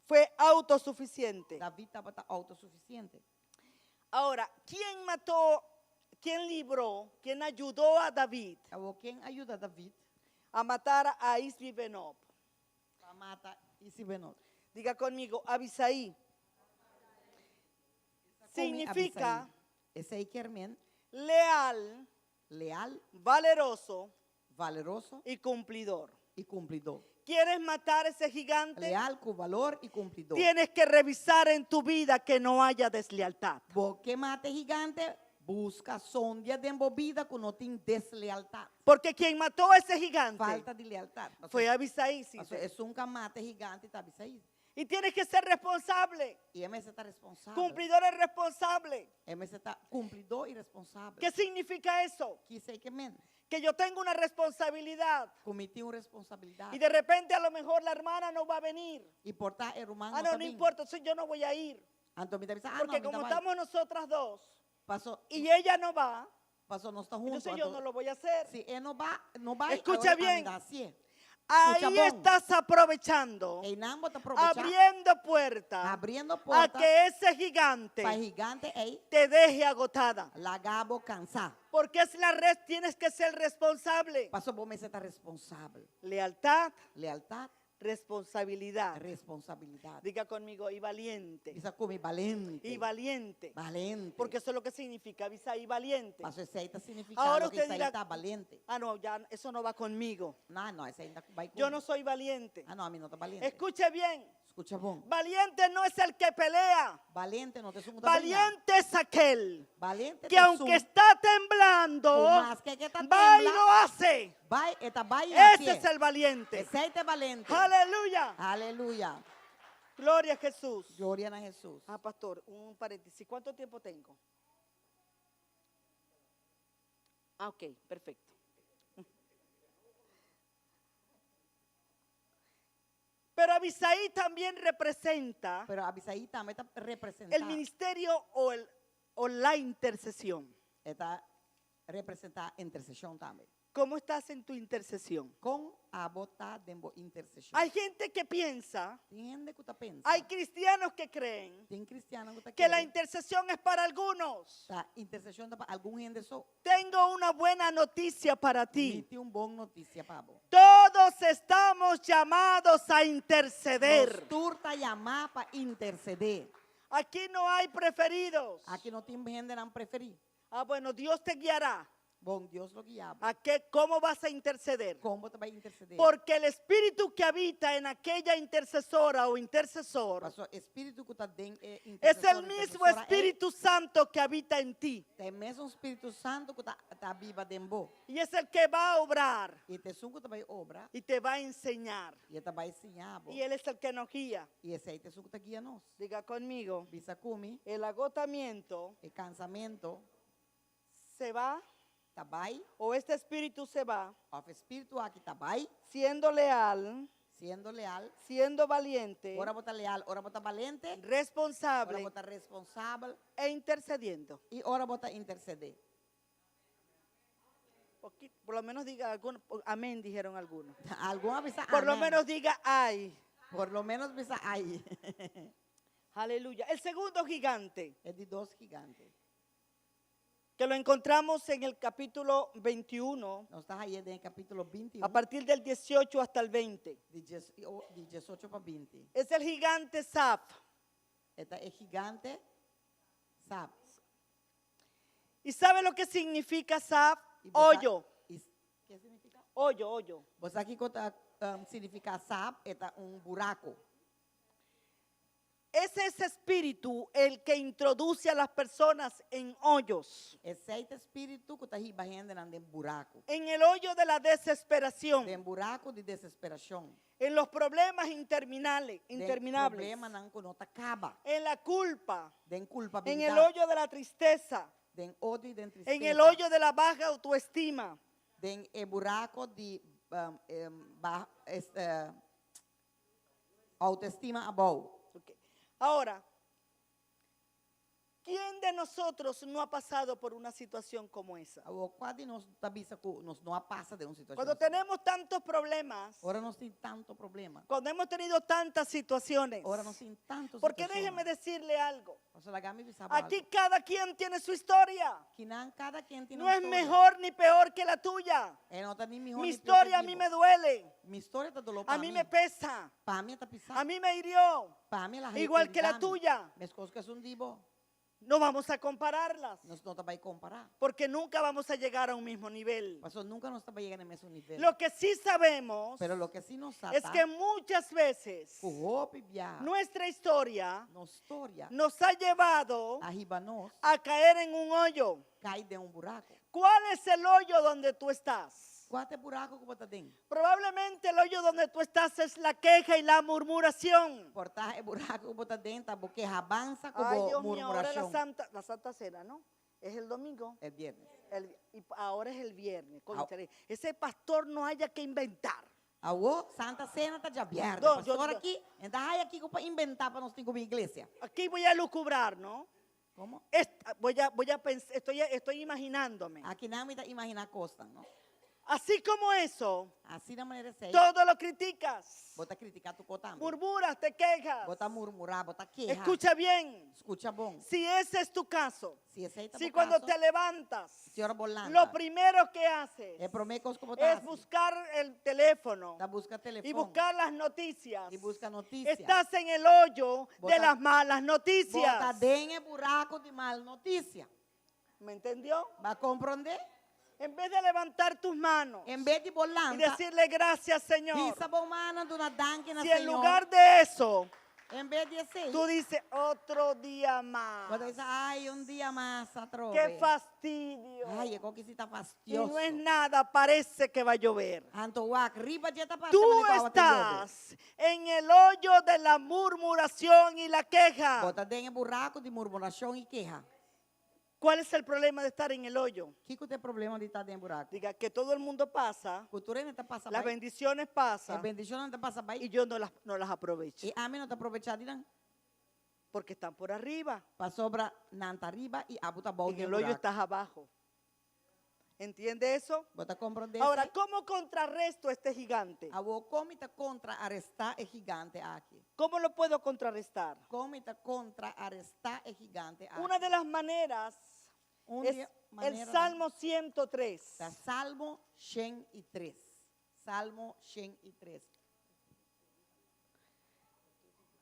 fue autosuficiente.
David tabata outosufisiente.
Ahora, ¿quién mató, quién libró, quién ayudó a David
Awor, ken a yuda David
a matar a Isbi Benob?
pa mata Isbi Benob?
Diga conmigo, Abisaí. Significa
Esei kier men
leal,
leal,
valeroso
valeroso
y cumplidor.
i kumplidó.
¿Quieres matar a ese gigante?
Leal ku balor i kumplidó.
Tienes que revisar en tu vida que no haya deslealtad.
Bo ke mata e gigante, buska sondia den bo bida ku no tin deslealtat.
Porque quien mató a ese gigante
Falta di lealtat.
fue Abisaí. sí,
Paso esun ku a mata e gigante ta Abisaí.
Y tienes que ser responsable.
I e mester ta responsabel.
Cumplidor es responsable.
E mester ta kumplidó i responsabel.
¿Qué significa eso?
Kiko esei ke men?
Que yo tengo una responsabilidad.
Ku mi tin un responsabilidat.
Y de repente a lo mejor la hermana no va a venir.
I por ta e ruman
Ah,
no
no,
ta
no
bin.
importa, entonces yo no voy a ir.
Anto mi ta bisa, ah, no,
Porque
mi ta
como
bai.
estamos nosotras dos
Paso,
y ella no va,
paso nos ta huntu.
entonces yo
Anto,
no lo voy a hacer.
si e no ba, no bai,
Escucha
awor ami
bien.
ta hasié.
Ahí
Skucha bon.
estás aprovechando,
Einan bo ta probechá.
abriendo puerta
Abriendo
a
porta
que ese gigante
pa e gigante ei
te deje agotada.
laga bo kansá.
Porque es la red, tienes que ser responsable.
Paso bo mester ta responsabel.
Lealtad,
Lealtat,
responsabilidad.
responsabilidat.
Diga conmigo, y valiente.
Bisa ku mi balente.
Y valiente.
Balente.
Porque eso es lo que significa Abisaí valiente.
Paso esei ta signifiká
Ahora
loke
usted
Isaí
dirá,
ta balente.
ah, no, ya eso no va conmigo.
No, no, esei no ta bai ku
Yo
mi.
no soy valiente.
Ah, no, ami no ta balente.
Escuche bien.
Skucha bon.
Valiente no es el que pelea.
Balente no ta esun ku ta bringa.
Valiente es aquel
Balente
que
ta
aunque
esun
está temblando,
ku maske ku e ta
va y
tembla,
lo hace.
bai, e ta bai i
Ese
hasié.
es el valiente.
Esei ta e balente.
Aleluya.
Aleluya.
Gloria a Jesús.
Gloria na Hesus.
Ah, pastor, un paréntesis. ¿Cuánto tiempo tengo? Ah, ok, perfecto. Pero Abisaí también representa
Pero Abisaí tambe ta representá.
el ministerio o, el, o la intercesión.
E ta representá interseshon tambe.
¿Cómo estás en tu intercesión?
Kon abo ta den bo interseshon?
Hay gente que piensa,
Tin hende ku ta pensa.
hay cristianos que creen
Tin kristiannan ku ta
que la
kere.
intercesión es para algunos.
Ta interseshon ta pa algun hende so.
Tengo una buena noticia para
Mi
ti.
tin un bon notisia pa bo.
Todos estamos llamados a interceder.
Nos tur ta yamá pa intersedé.
Aquí no hay preferidos.
Aki no tin hendenan preferí.
Ah, bueno, Dios te guiará.
Bon, Dios lo guia bo.
¿A qué, cómo vas a interceder?
Kon bo ta bai intersedé?
Porque el espíritu que habita en aquella intercesora o intercesor
Paso e spiritu ku ta den e
es
intersesor,
el mismo
intersesora ei,
Espíritu Santo que habita en ti.
ta e mesun Spiritu Santu ku ta ta biba den bo.
Y es el que va a obrar
I ta esun ku ta bai obra
y te va a enseñar.
i e ta bai siña bo.
Y Él es el que nos guía.
I esei ta esun ku ta guia nos.
Diga conmigo,
Bisa ku mi,
el agotamiento
e kansamentu
se va
ta bai,
o este espíritu se va
òf e spiritu aki ta bai,
siendo leal,
siendo leal,
siendo valiente,
ora bo ta leal, ora bo ta balente, ora
responsable
bo ta responsabel
e intercediendo.
i ora bo ta intersedé.
Por lo menos diga alguno, amén, dijeron algunos.
Algun a bisa
Por lo
amén.
menos diga ay.
Por lo menos bisa ay.
Aleluya. El segundo gigante,
E di dos gigante.
que lo encontramos en el capítulo 21,
Nos ta hañ'é den kapítulo 21,
a partir del 18 hasta el 20.
di dies, di diesocho pa binti.
Es el gigante Saf.
E ta e gigante Saf.
¿Y sabe lo que significa Saf?
I bo sa-
Hoyo.
I, ke signifiká?
Hoyo, hoyo.
Bo sa kiko ta signifiká Saf? E ta un buraku.
Es ese espíritu el que introduce a las personas en hoyos.
Esei ta e spiritu ku ta hiba hendenan den buraku.
En el hoyo de la desesperación.
Den buraku di desesperashon.
En los problemas interminales,
Den
interminables.
problemanan ku no ta kaba.
En la culpa.
Den
En el
kulpabilidat.
hoyo de la tristeza.
Den odio i den
En el
tristesa.
hoyo de la baja autoestima.
Den e buraku di um, ba, es, eh, autoestima abou.
Ok. Ahora, ¿quién de nosotros no ha pasado por una situación como esa?
Awor, kua di nos ta bisa ku nos no a pasa den un situashon
Cuando
asina?
tenemos tantos problemas,
Ora nos tin tantu problema.
cuando hemos tenido tantas situaciones,
Ora nos tin tantu
porque
situashon.
déjeme decirle algo,
Paso laga mi bisa bo
aquí
algu.
cada quien tiene su historia,
Akinan kada ken tin
no
un
es
historia.
mejor ni peor que la tuya.
E no ta ni mihó
Mi
ni pió ku
historia a mí
di bo.
me duele,
Mi historia ta doló pa
a mí
mi.
me pesa,
Pa mi e ta pisá.
a mí me hirió,
Pa mi el a
igual que la
heridá mi.
tuya.
Meskos ku esun di bo.
No vamos a compararlas,
Nos no ta bai kompará.
porque nunca vamos a llegar a un mismo nivel.
Paso nunka nos ta bai yega na e mesun nivel.
Lo que sí sabemos
Pero loke sí nos sa
es
ta
que muchas veces
ku hopi biaha
nuestra historia
nos historia
nos ha llevado
a hiba nos
a caer en un hoyo.
kai den un buraku.
¿Cuál es el hoyo donde tú estás?
Kua ta e buraku ku bo ta den?
Probablemente el hoyo donde tú estás es la queja y la murmuración.
Por ta e buraku ku bo ta den ta bo kehabansa ku
Ay,
bo
Dios mío, ahora la
murmurashon.
Santa, la Santa Cena, ¿no? Es el domingo.
El viernes.
El, y ahora es el viernes.
Au.
Cónchale, ese pastor no haya que inventar.
Awor, Santa Cena ta djabièrnè.
No, yo-
Pastor
yo-
aki, e n' ta haya kiko pa inventá pa nos tin ku bin iglesia.
Aquí voy a lucubrar, ¿no?
Komo?
Esta, voy a, voy a pens-, estoy, estoy imaginándome.
Akinan mi ta imaginá kosnan, no?
Así como eso,
Asina manera esei.
todo lo criticas.
Bo ta kritiká tur kos tambe.
Murmuras, te quejas.
Bo ta murmurá, bo ta keha.
Escucha bien.
Skucha bon.
Si ese es tu caso,
Si esei ta
si
bo
cuando
kaso,
te levantas,
si ora bo lanta.
lo primero que haces
E promé kos ku bo ta
es
hasi,
buscar el teléfono
Ta buska telefòn.
y buscar las noticias.
I buska notisia.
Estás en el hoyo de
Bo ta-
las malas
Bo ta
noticias.
den e buraku di mal notisia.
¿Me entendió?
Bo a komprondé?
En vez de levantar tus manos
En bes di
y
bo lanta,
decirle gracias, Señor,
hisa bo mannan duna danki na
si en
Señor.
lugar de eso
En bes di esei,
tú dices otro día más,
bo ta bisa, ai, un dia mas atrobe.
qué fastidio.
Ai, e kos akí ta
Y
fastioso.
no es nada, parece que va a llover.
Anto wak, riba dje ta parse
Tú
manera ku awa ta yobe.
estás en el hoyo de la murmuración y la queja.
Bo ta den e buraku di murmurashon i keha.
¿Cuál es el problema de estar en el hoyo?
Kiko ta e problema di ta den buraku?
Diga que todo el mundo pasa,
Ku tur hende ta pasa
las
bai.
bendiciones
E
pasan
bendishonnan ta pasa bai.
y yo no las, no las aprovecho
I ami no ta probechá di nan.
porque están por arriba.
Pasobra nan ta ariba i abo ta abou
En
den
el hoyo
buraku.
estás abajo. ¿Entiende eso?
Bo ta komprondé
Ahora,
esei?
¿cómo contrarresto este gigante?
Awor kon mi ta kontraarestá e gigante aki?
¿Cómo lo puedo contrarrestar?
Kon mi ta kontraarestá e gigante aki?
Una de las maneras
Un
es
di
el
maneranan
Salmo 103.
Ta Salmo 103. Salmo 103.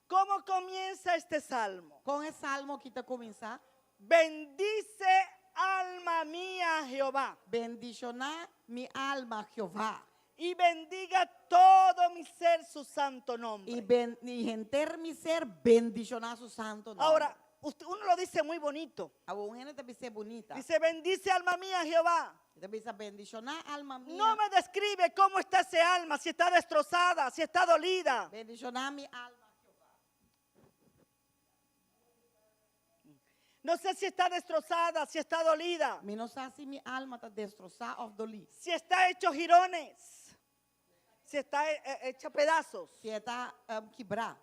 ¿Cómo comienza este salmo?
Kon e salmo akí ta kuminsá?
Bendice alma mía a Jehová.
Bendishoná mi alma Jehová.
Y bendiga todo mi ser su santo nombre.
I, ben, i henter mi ser bendishoná su santu nòmber.
Ahora, usted- uno lo dice muy bonito.
Awor un hende ta bis'é bunita.
Dice, bendice alma mía a Jehová.
Ta bisa bendishoná alma mia.
No me describe cómo está ese alma, si está destrozada, si está dolida.
Bendishoná mi alma Jehová.
No sé si está destrozada, si está dolida,
Mi no sa si mi alma ta destrosá òf dolí.
si está hecho jirones, si está eh, eh, hecha pedazos.
Si e ta um, kibrá.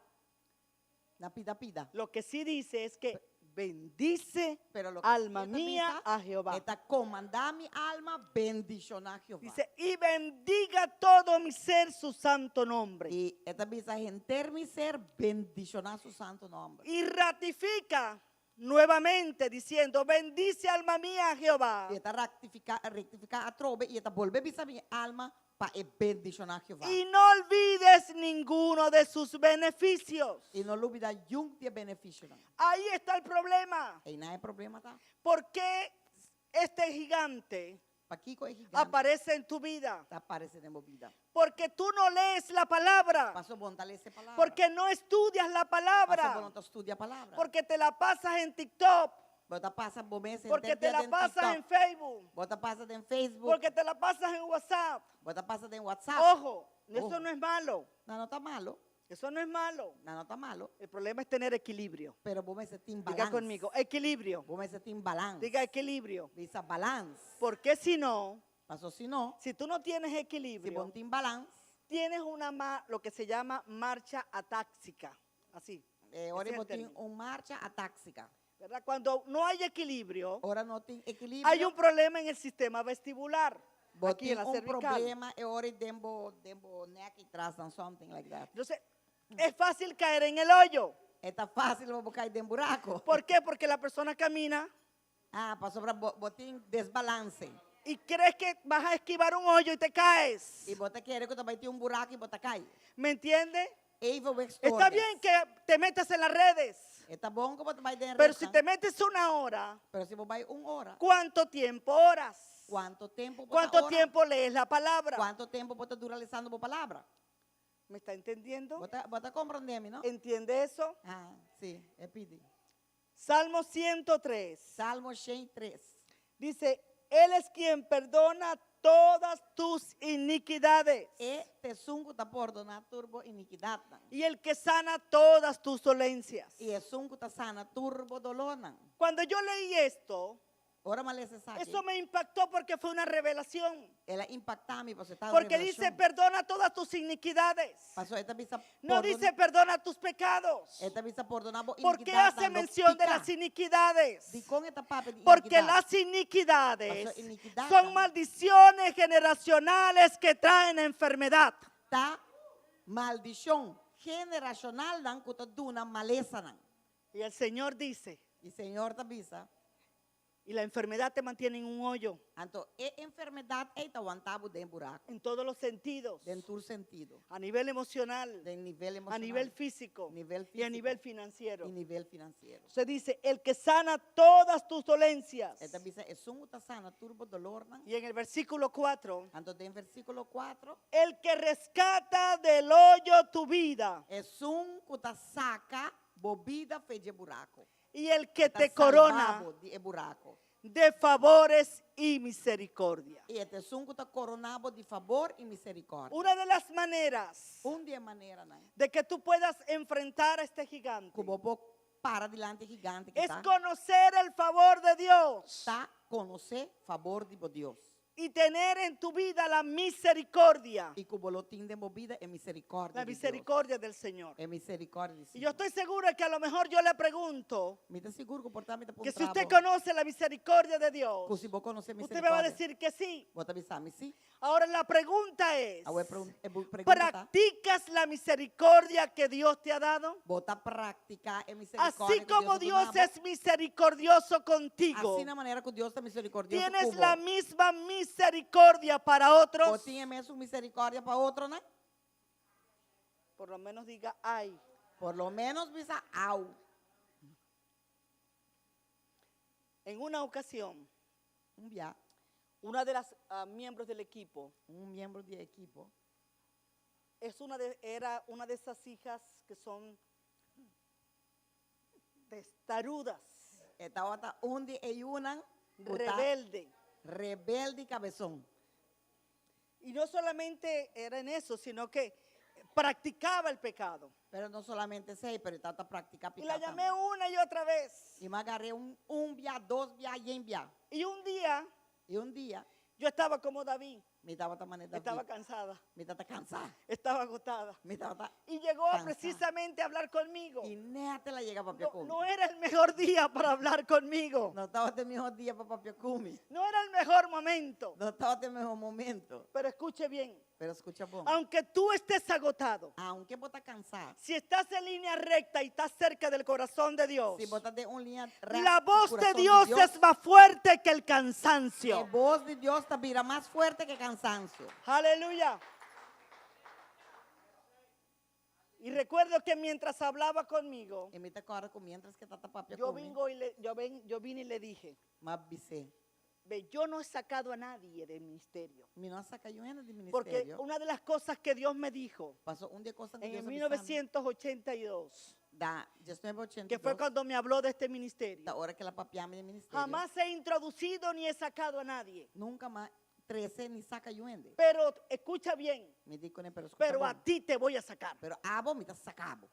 Na pida pida.
Lo que sí dice es que bendice
Pero loke
alma
sí e ta
mía
bisa,
a Jehová.
E ta komandá mi alma bendishoná Jehová.
Dice, y bendiga todo mi ser su santo nombre.
I e ta bisa henter mi ser bendishoná su santu nòmber.
Y ratifica nuevamente diciendo, bendice alma mía a Jehová.
I e ta rektifiká, rektifiká atrobe i e ta bolbe bisa mi alma pa e bendishoná Jehová.
Y no olvides ninguno de sus beneficios.
I no lubidá niun di e benefisionan.
Ahí está el problema.
Einan e problema ta.
¿Por qué este gigante
Pakiko e gigante
aparece en tu vida?
ta aparesé den bo bida?
Porque tú no lees la palabra.
Paso bo n' ta lesa e palabra.
Porque no estudias la
Paso bo
palabra.
no ta studia palabra.
Porque te la pasas en TikTok.
Bo ta pasa bo mes
Porque te la pasas en Facebook.
Bo ta pasa den Facebook.
Porque te la pasas en WhatsApp.
Bo ta pasa den WhatsApp.
Ojo, eso
Ojo.
no es malo.
No, no ta malu.
Eso no es malo.
No, no ta malu.
El problema es tener equilibrio.
Pero bo mester tin
Diga
balance.
conmigo, equilibrio.
Bo mester tin balance.
Diga equilibrio.
Bisa balance.
Porque si no,
Paso si no,
si tú no tienes
si
equilibrio,
bo n' tin balance,
tienes una ma- lo que se llama marcha atáxica. Así.
eh, ora
Ese es el
bo tin
término.
un marcha atáksika.
¿Verdad? Cuando no hay equilibrio,
Ora no tin ekilibrio.
hay un problema en el sistema vestibular.
Bo
Aquí
tin
en la
un
cervical.
problema e ora den bo den bo nek atras and something like that.
Entonces, es fácil caer en el hoyo.
E ta fásil pa kai den buraku.
¿Por qué? Porque la persona camina
Ah, pasobra bo, bo tin desbalanse.
y crees que vas a esquivar un hoyo y te caes.
I bo ta kere ku ta bai tin un buraku i bo ta kai.
¿Me entiende?
Evenwichtstoornis.
Está bien que te metas en las redes,
Ta bon ku bo bai den
pero si
ret,
te metes una hora,
Pero si bo bai un ora,
¿cuánto tiempo oras?
kuantu tempu bo ta
¿Cuánto
ora?
tiempo lees la palabra?
Kuantu tempu bo ta dura lesando bo palabra?
¿Me está entendiendo?
Bo ta, bo ta komprondé, no?
¿Entiende eso?
Ah, si, e pidi.
Salmo 103
Salmo 103.
dice, Él es quien perdona todas tus iniquidades
E ta esun ku ta pordoná tur bo inikidatnan.
y el que sana todas tus dolencias.
I esun ku ta sana tur bo dolónan.
Cuando yo leí esto,
Ora m'a lesa esaki.
Eso me impactó porque fue una revelación.
El a impaktá mi pasobra e ta un
Porque dice,
revelashon.
perdona todas tus iniquidades.
Pasobra e ta bisa
No
pordona-
dice, perdona tus pecados.
E ta bisa pordoná bo
¿Por qué
inikidatnan,
hace
no
mención de
piká.
las iniquidades?
Dikon e ta papia di
Porque
inikidat?
las iniquidades
Paso iniquidad
son
ta-
maldiciones generacionales que traen enfermedad.
Ta maldishon generashonalnan ku ta duna malesanan.
Y el Señor dice,
I Señor ta bisa,
y la enfermedad te mantiene en un hoyo,
Anto e enfermedat ei ta wanta bo den buraku.
en todos los sentidos,
Den tur sentido.
a nivel emocional,
Den nivel
a
emoshonal.
nivel físico
Nivel
y a
físiko.
nivel financiero.
I nivel finansiero.
Se dice, el que sana todas tus dolencias.
E ta bisa esun ku ta sana tur bo dolornan.
Y en el versículo 4,
Anto den versíkulo 4.
el que rescata del hoyo tu vida
Esun ku ta saka bo bida for di e buraku.
y el que
Ta
te corona
salba bo di e buraku.
de favores y misericordia.
I e ta esun ku ta koroná bo di fabor i miserikòrdia.
Una de las maneras
Un di e maneranan
de que tú puedas enfrentar a este gigante
ku bo por para dilanti e gigante ku
es
ta,
conocer el favor de Dios
ta konosé fabor di bo Dios.
y tener en tu vida la misericordia,
I ku bo lo tin den bo bida e miserikòrdia
la
di Dios.
misericordia del Señor.
E miserikòrdia di
Y
Señor.
yo estoy segura que a lo mejor yo le pregunto
Mi ta sigur ku por ta mi ta
que si usted
puntra bo
conoce la misericordia de Dios,
ku si bo konosé
usted me va a
miserikòrdia,
decir que sí.
bo ta bisa mi sí.
Ahora la pregunta es,
Awor e pregunta ta,
¿practicas la misericordia que Dios te ha dado?
Bo ta praktiká e miserikòrdia
Así
ku
como
Dios a
Dios
duna bo?
es misericordioso contigo,
Asina manera ku Dios ta miserikòrdioso
¿tienes
ku bo.
la misma misericordia para otros?
Bo tin e mesun miserikòrdia pa otronan?
Por lo menos diga, ay.
Por lo menos bisa au.
En una ocasión,
Un bia,
una de las miembros del equipo
un miembro di e ekipo
es una de, era una de esas hijas que son testarudas,
E tabata un di e yunan ku ta
rebelde.
rebelde kabesón.
Y no solamente era en eso, sino que practicaba el pecado.
Pero no solamente esei, pero e tabata praktiká
Y la
piká
llamé
tambe.
una y otra vez.
I m'a gar'é un, un bia, dos bia, yen bia.
Y un día
I un dia,
yo estaba como David,
mi tabata manera
estaba
David.
cansada,
Mi tabata kansá.
estaba agotada.
Mi tabata
Y llegó
kansá.
precisamente a hablar conmigo.
I nèt el a yega papia
No,
ku mi.
no era el mejor día para hablar conmigo.
No tabata e mihó dia pa papia ku mi.
No era el mejor momento.
No tabata e mihó momento.
Pero escuche bien,
Pero skucha bon.
aunque tú estés agotado,
Aunke bo ta kansá,
si estás en línea recta y estás cerca del corazón de Dios,
si bo ta den un liña règt
la
ku
voz de
kurason di
Dios
Dios,
es más fuerte que el cansancio.
e bos di Dios ta bira mas fuerte ku kansansio.
Aleluya. Y recuerdo que mientras hablaba conmigo,
I mi ta kòrda ku miéntras ku e tabata papia
yo
ku mi,
vengo y le, yo, ven, yo vine y le dije,
m'a bis'é,
ve, yo no he sacado a nadie del ministerio.
mi no a saka niun hende di
Porque
ministerio.
una de las cosas que Dios me dijo
Pasó un di e kosnan ku
en el
Dios a bisa mi,
1982,
da 1982,
que fue cuando me habló de este ministerio,
ta ora ku el a papia mi di e ministerio,
jamás he introducido ni he sacado a nadie.
nunka m'a trese ni saka niun hende.
Pero escucha bien,
Mi di kuné, pero skucha
pero a
bon.
ti te voy a sacar.
Pero abo mi ta saka bo.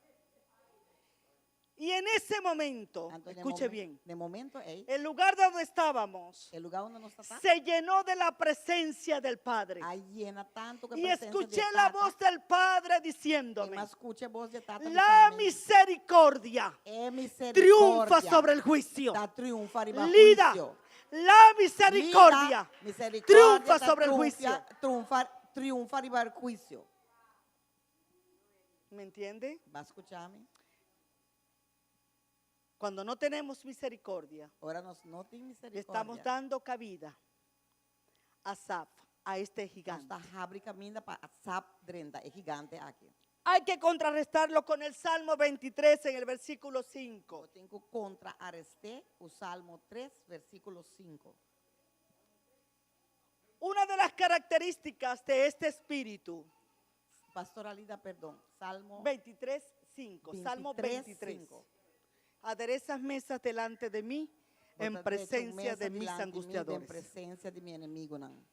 Y en ese momento,
Anto, na e
escuche
momen-
bien,
na e momento ei,
el lugar donde estábamos
e lugá unda nos tabata,
se llenó de la presencia del Padre.
a yena tantu ku e
Y
presensia di
escuché la
Tata.
voz del Padre
I
diciéndome,
m'a skucha e bos di Tata
la
bisami,
misericordia
e misericordia
triunfa sobre el juicio.
ta triunfá riba
Lida,
huisio.
la misericordia
Lida, misericordia
triunfa
ta
sobre el
triunfia-
juicio.
Triunfa, triunfá riba e huisio.
¿Me entiende?
Bo a skucha mi?
Cuando no tenemos misericordia,
Ora nos no tin
le
misericordia.
estamos dando cabida a Saf, a este
Nos
gigante.
ta habri kaminda pa Saf drenta, e gigante aki.
Hay que contrarrestarlo con el Salmo 23 en el versículo 5.
Bo tin ku kontrarest'é ku Salmo 3, versíkulo 5.
Una de las características de este espíritu,
Pastora Lida, perdón, Salmo
23, 5, Salmo
23,
23.
5.
Aderezas mesas delante de mí en
Bo ta drecha un
presencia
mesa
de mis
dilanti mi den
angustiadores.
presensia di mi enemigunan.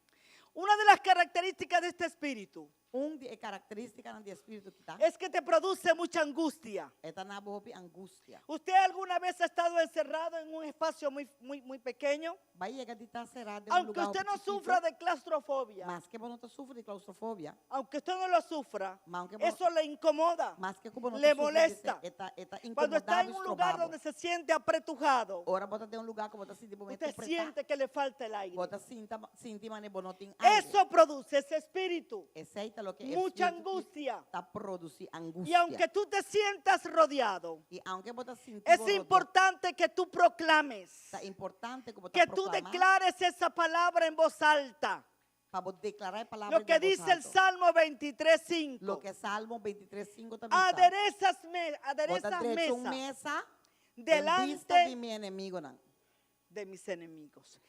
Una de las características de este espíritu.
Un di e karakterístikanan di e spiritu aki ta.
Es que te produce mucha angustia.
E ta duna bo hopi angustia.
¿Usted alguna vez ha estado encerrado en un espacio muy, muy, muy pequeño?
Bo a yega di ta será den un
Aunque
lugá
usted
hopi
no
chikitu.
sufra de claustrofobia,
Maske bo no ta sufri di klaustrofobia.
aunque usted no lo sufra,
Aunke bo,
eso le incomoda,
maske ku bo no
le
ta sufri di
molesta.
e ta e ta
Cuando está
inkomodá
en
bo
un lugar
stroba bo.
donde se siente apretujado,
Ora bo ta den un lugá ku bo ta sinti bo mes
usted
apretá.
siente que le falta el aire.
Bo ta sinta sinti manera bo no tin aire.
Eso produce ese espíritu,
Esei ta loke e
mucha
spiritu ki
angustia.
ta produsí
Y
angustia.
aunque tú te sientas rodeado,
I aunke bo ta sinti
es
bo rodeá,
importante que tú proclames,
ta importante ku bo ta
que tú
proklamá
declares esa palabra en voz alta.
pa bo deklará e palabra
Lo que
den voz
dice el
alto.
Salmo 23, 5.
Loke Salmo 23, 5 ta bisa.
Aderezas, me,
Bo ta
aderezas
drecha un
mesa
mesa den bista
delante
di mi enemigunan.
de mis enemigos.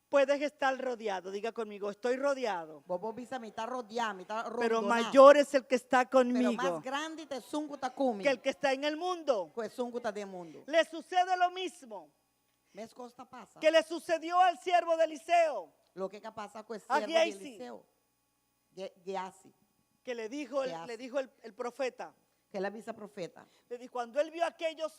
Puedes estar rodeado, diga conmigo, estoy rodeado.
Bo por bisa mi ta rodeá, mi ta
Pero
rondoná.
mayor es el que está
Pero mas
conmigo
grandi ta esun ku ta ku mi
que el que está en el mundo.
ku esun ku ta den mundu.
Le sucede lo mismo
Meskos ta pasa.
que le sucedió al siervo de Eliseo,
Loke a pasa ku e
A
siervo di
Gehazi.
Eliseo. Ge- Gehazi.
que le dijo el,
Gehazi.
le dijo el, el profeta.
Ku el a bisa profeta.
Le dijo, cuando él vio aquellos,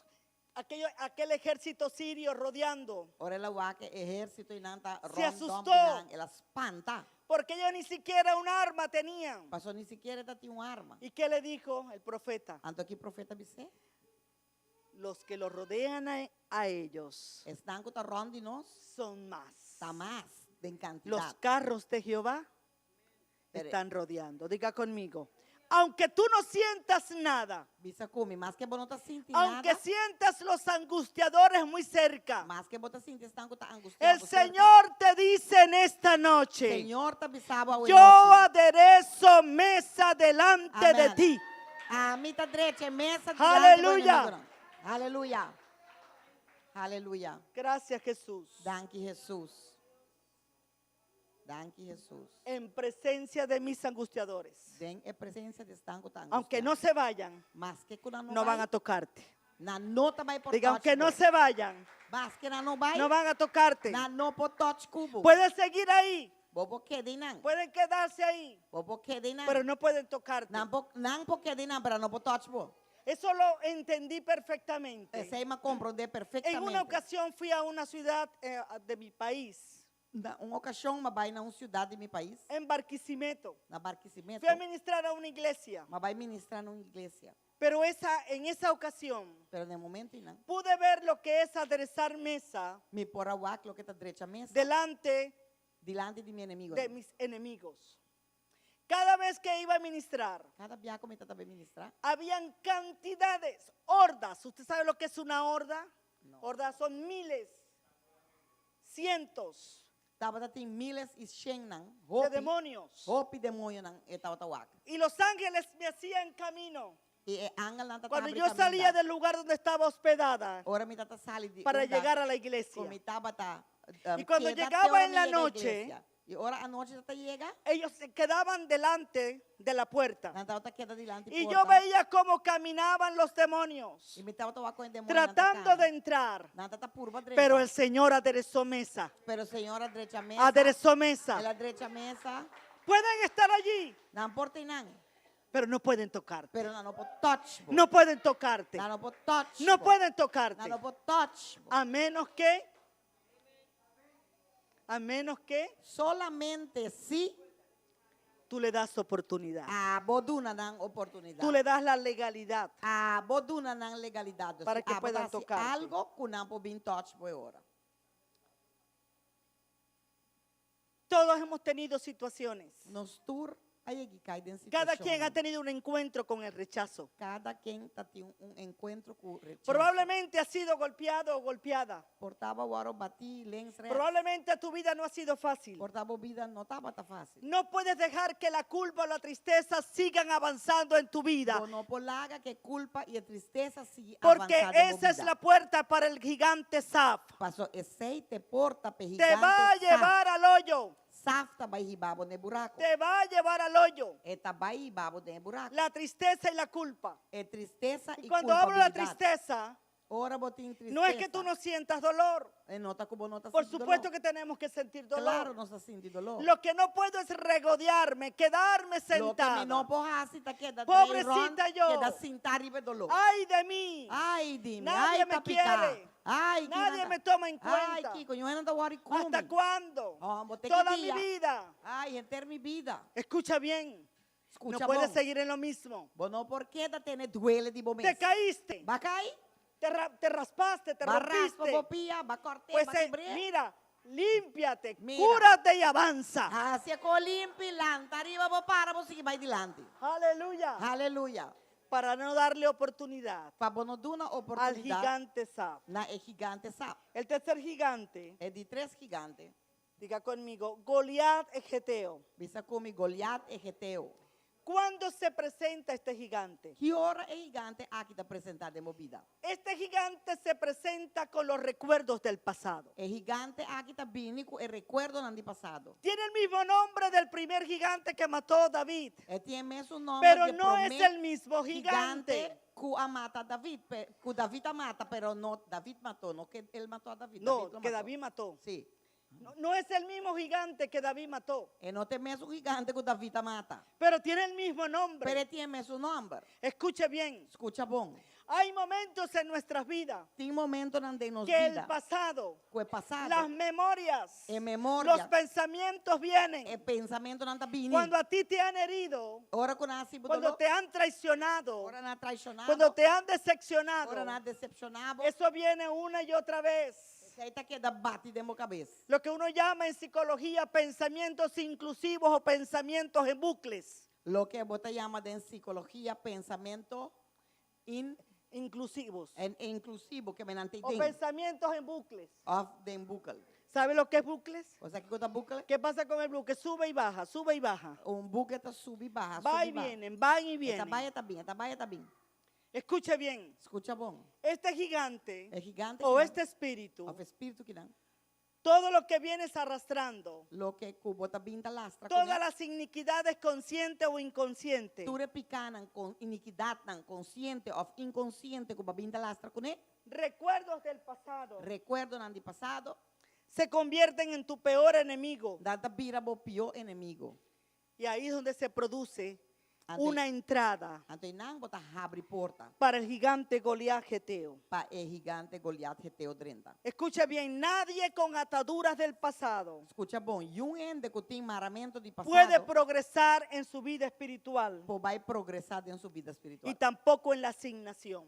aquellos, aquel ejército sirio rodeando,
Ora el a wak e ehérsito einan ta
Se
rondom
asustó.
nan, el a spanta.
porque ellos ni siquiera un arma tenían.
Pasó ni sikiera nan tabatin un arma.
¿Y qué le dijo el profeta?
Anto ki profeta a bis'é?
Los que los rodean a, a ellos
Esnan ku ta rònt di nos
son más.
ta mas den
Los
kantidat.
carros de Jehová
Pero-
están rodeando. Diga conmigo, aunque tú no sientas nada,
Bisa ku mi, maske bo no ta sinti
aunque
nada,
sientas los angustiadores muy cerca,
maske bo ta sinti esnan ku ta angustiá
el Señor te dice en esta noche,
Señor ta bisa bo awe
yo
nochi.
aderezo mesa delante de
Amèn.
ti.
Ami ta drecha mesa dilanti di bo
Aleluya.
enemigunan. Aleluya. Aleluya.
Gracias Jesús.
Danki Hesus. Danki Hesus.
En presencia de mis angustiadores.
Den e presensia di esnan ku ta
Aunque
angustiá.
no se vayan,
Maske ku nan no
no van a
bai,
tocarte.
nan no ta bai por
Diga,
touch
aunque no
bo.
se vayan,
Maske nan no bai,
no van a tocarte.
nan no por touch ku bo.
Pueden seguir ahí,
Bo por keda einan.
pueden quedarse ahí,
Bo por keda einan.
pero no pueden tocarte.
Nan por nan por keda einan, pero nan no por touch bo.
Eso lo entendí perfectamente.
Esei m'a komprondé
En
perfektamente.
una ocasión fui a una ciudad eh, de mi país,
Na un okashon, m'a bai na un siudat di mi pais,
en Barquisimeto.
na Barquisimeto.
Fui a ministrar a una iglesia,
M'a bai ministrá na un iglesia.
pero esa, en esa ocasión
Pero na e momento einan,
pude ver lo que es aderezar mesa
mi por a wak loke ta drecha mesa
delante
dilanti di mi enemigu.
de mis enemigos. Cada vez que iba a ministrar,
Kada biaha ku mi tabata ministrá.
habían cantidades, hordas. ¿Usted sabe lo que es una horda?
No.
Hordas son miles, cientos
Tabatin míles i shennan,
de
hopi,
demonios.
hopi demoñonan e tabata wak.
Y los ángeles me hacían camino.
I e angelnan tabata
Cuando
habri
yo salía
kaminda.
del lugar donde estaba hospedada
Ora mi tabata sali di
para
unda
llegar a la iglesia,
ku mi tabata
Y cuando
keda te
llegaba
ora
en
mi
la
yega
noche,
iglesia. I ora anochi tabata yega,
ellos se quedaban delante de la puerta.
nan tabata keda dilanti
Y
porta.
yo veía cómo caminaban los demonios
I mi tabata wak kon e demoñonan
tratando de entrar.
Nan tabata purba drenta.
Pero el Señor aderezó mesa.
Pero Señor a drecha mesa.
Aderezó mesa.
El a drecha mesa.
Pueden estar allí,
Nan por ta einan.
pero no pueden tocarte.
Pero nan no por touch bo.
No pueden tocarte.
Nan no por touch
No
bo.
pueden tocarte.
Nan no por touch bo.
A menos que, a menos que
Solamente si
tú le das oportunidad.
abo duna nan oportunidat.
Tú le das la legalidad.
Abo duna nan legalidat.
Para que
Abo
puedan
ta hasi
tocarte.
Algu ku nan por bin touch bo ora.
Todos hemos tenido situaciones.
Nos tur a yega kai den
Cada
situashon.
quien ha tenido un encuentro con el rechazo.
Kada ken tabatin un enkuentro ku rechaso.
Probablemente has sido golpeado o golpeada.
Por ta bo a wòrdu batí links rechts.
Probablemente tu vida no ha sido fácil.
Por ta bo bida no tabata fásil.
No puedes dejar que la culpa o la tristeza sigan avanzando en tu vida.
Bo no por laga ku kulpa i tristesa sigui
Porque
avansá den bo
esa es
bida.
la puerta para el gigante Saf.
Paso esei ta e porta pa
Te
gigante
va a
Saf.
llevar al hoyo.
Saf ta bai hiba bo den buraku.
Te va a llevar al hoyo.
E ta bai hiba bo den buraku.
La tristeza y la culpa.
E tristesa
Y
i
cuando hablo de la
kulpabilidat.
tristeza,
Ora bo tin tristesa.
No es que tú no sientas dolor.
E no ta ku bo no ta
Por
sinti doló.
supuesto que tenemos que sentir dolor.
Klaro nos ta sinti doló.
Lo que no puedo es regodearme, quedarme
Loke mi
sentada.
no por hasi ta keda drei rònt,
Pobrecita yo.
keda sintá riba e doló.
Ay de mí.
Ai di mi,
Nadie
ai
me
ta piká.
quiere.
Ai,
Nadie
kinan ta-
me toma en
Ai,
cuenta.
kiko, niun hende no ta wòri ku mi.
¿Hasta cuándo?
Oh, bo te
Toda mi
ki dia.
vida.
Ai, henter mi bida.
Escucha bien.
Skucha
No puedes
bon.
seguir en lo mismo.
Bo no por keda tene duele di bo
Te
mes.
caíste.
B'a kai,
Te, ra- te raspaste, te
b'a raspa
rompiste.
bo pia, b'a kòrt'é,
Pues
b'a
eh,
kibr'é.
mira, límpiate,
Mira.
cúrate y avanza.
Hasi e kos limpi, lanta riba, bo para, bo sigui bai dilanti.
Aleluya.
Aleluya.
Para no darle oportunidad
Pa bo no duna
al
oportunidat
gigante Saf.
na e gigante Saf.
El tercer gigante,
E di tres gigante.
diga conmigo, Goliat el Geteo.
Bisa ku mi Goliat e Geteo.
¿Cuándo se presenta este gigante?
Ki ora e gigante aki ta presentá den bo bida?
Este gigante se presenta con los recuerdos del pasado.
E gigante aki ta bini ku e rekuerdonan di pasado.
Tiene el mismo nombre del primer gigante que mató David,
E tin e mesun nòmber
pero
di
no es
promé
el mismo gigante.
gigante ku a mata David, ku David a mata, pero no David mató, no ke el mató a David,
No,
David lo
que
mató.
David mató.
Sí.
No, no es el mismo gigante que David mató,
E no ta e mesun gigante ku David a mata.
pero tiene el mismo nombre.
Pero e tin e mesun nòmber.
Escuche bien,
Skucha bon.
hay momentos en nuestras vidas
Tin momentonan den nos
que el
bida
pasado,
ku e pasado,
las memorias,
e memoria,
los pensamientos vienen.
e pensamentunan ta bini.
Cuando a ti te han herido,
Ora ku nan a hasi bo
cuando
doló,
te han traicionado,
ora nan a traishoná bo,
cuando te han decepcionado,
ora nan a desepshoná bo,
eso viene una y otra vez.
Esei ta keda bati den bo kabes.
Lo que uno llama en psicología pensamientos inclusivos o pensamientos en bucles.
Loke bo ta yama den sikologia pensamentu in,
Inclusivos.
en inklusivo ke men nan
O
den.
pensamientos en bucles.
Òf den bukel.
¿Sabe lo que es bucles?
Bo sa kiko ta bukel?
¿Qué pasa con el bucle? Sube y baja, sube y baja.
Un bukel ta subi baha,
Va y
subi baha.
vienen, van y
E ta
vienen.
bai, e ta bin, e ta bai, e ta bin.
Escuche bien.
Skucha bon.
Este gigante
E gigante
o
kinan,
este espíritu,
òf spiritu kinan,
todo lo que vienes arrastrando,
loke ku bo ta bin ta lastra
todas
kuné,
las iniquidades consciente o inconsciente,
tur e pikánan kon inikidatnan konsiente òf inkonsiente ku bo a bin ta lastra kuné,
recuerdos del pasado,
rekuerdonan di pasado,
se convierten en tu peor enemigo.
nan ta bira bo pió enemigo.
Y ahí es donde se produce
Anto,
una entrada
anto einan bo ta habri porta
para el gigante Goliat Geteo.
pa e gigante Goliat Geteo drenta.
Escucha bien, nadie con ataduras del pasado
Skucha bon, niun hende ku tin maramentu di
puede
pasado
progresar en su vida espiritual
por bai progresá den su bida
y
espiritual.
tampoco en la asignación.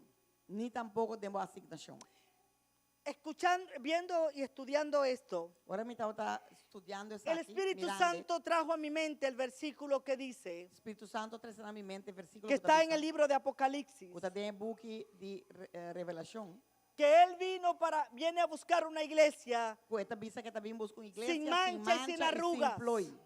Ni tampoko den bo asignashon.
Escuchando, viendo y estudiando esto,
Ora mi tabata studiando
el
esaki,
Espíritu
mirando.
Santo trajo a mi mente el versículo que dice,
Spiritu Santu a trese na mi mente versíkulo
que
ku ta
está en
bisa,
el libro de Apocalipsis,
ku ta den e buki di eh, Revelashon,
que Él vino para, viene a buscar una iglesia
ku e ta bisa ku e ta bin buska un iglesia
Sin
sin
mancha y sin
mancha i sin
arrugas.
ploi.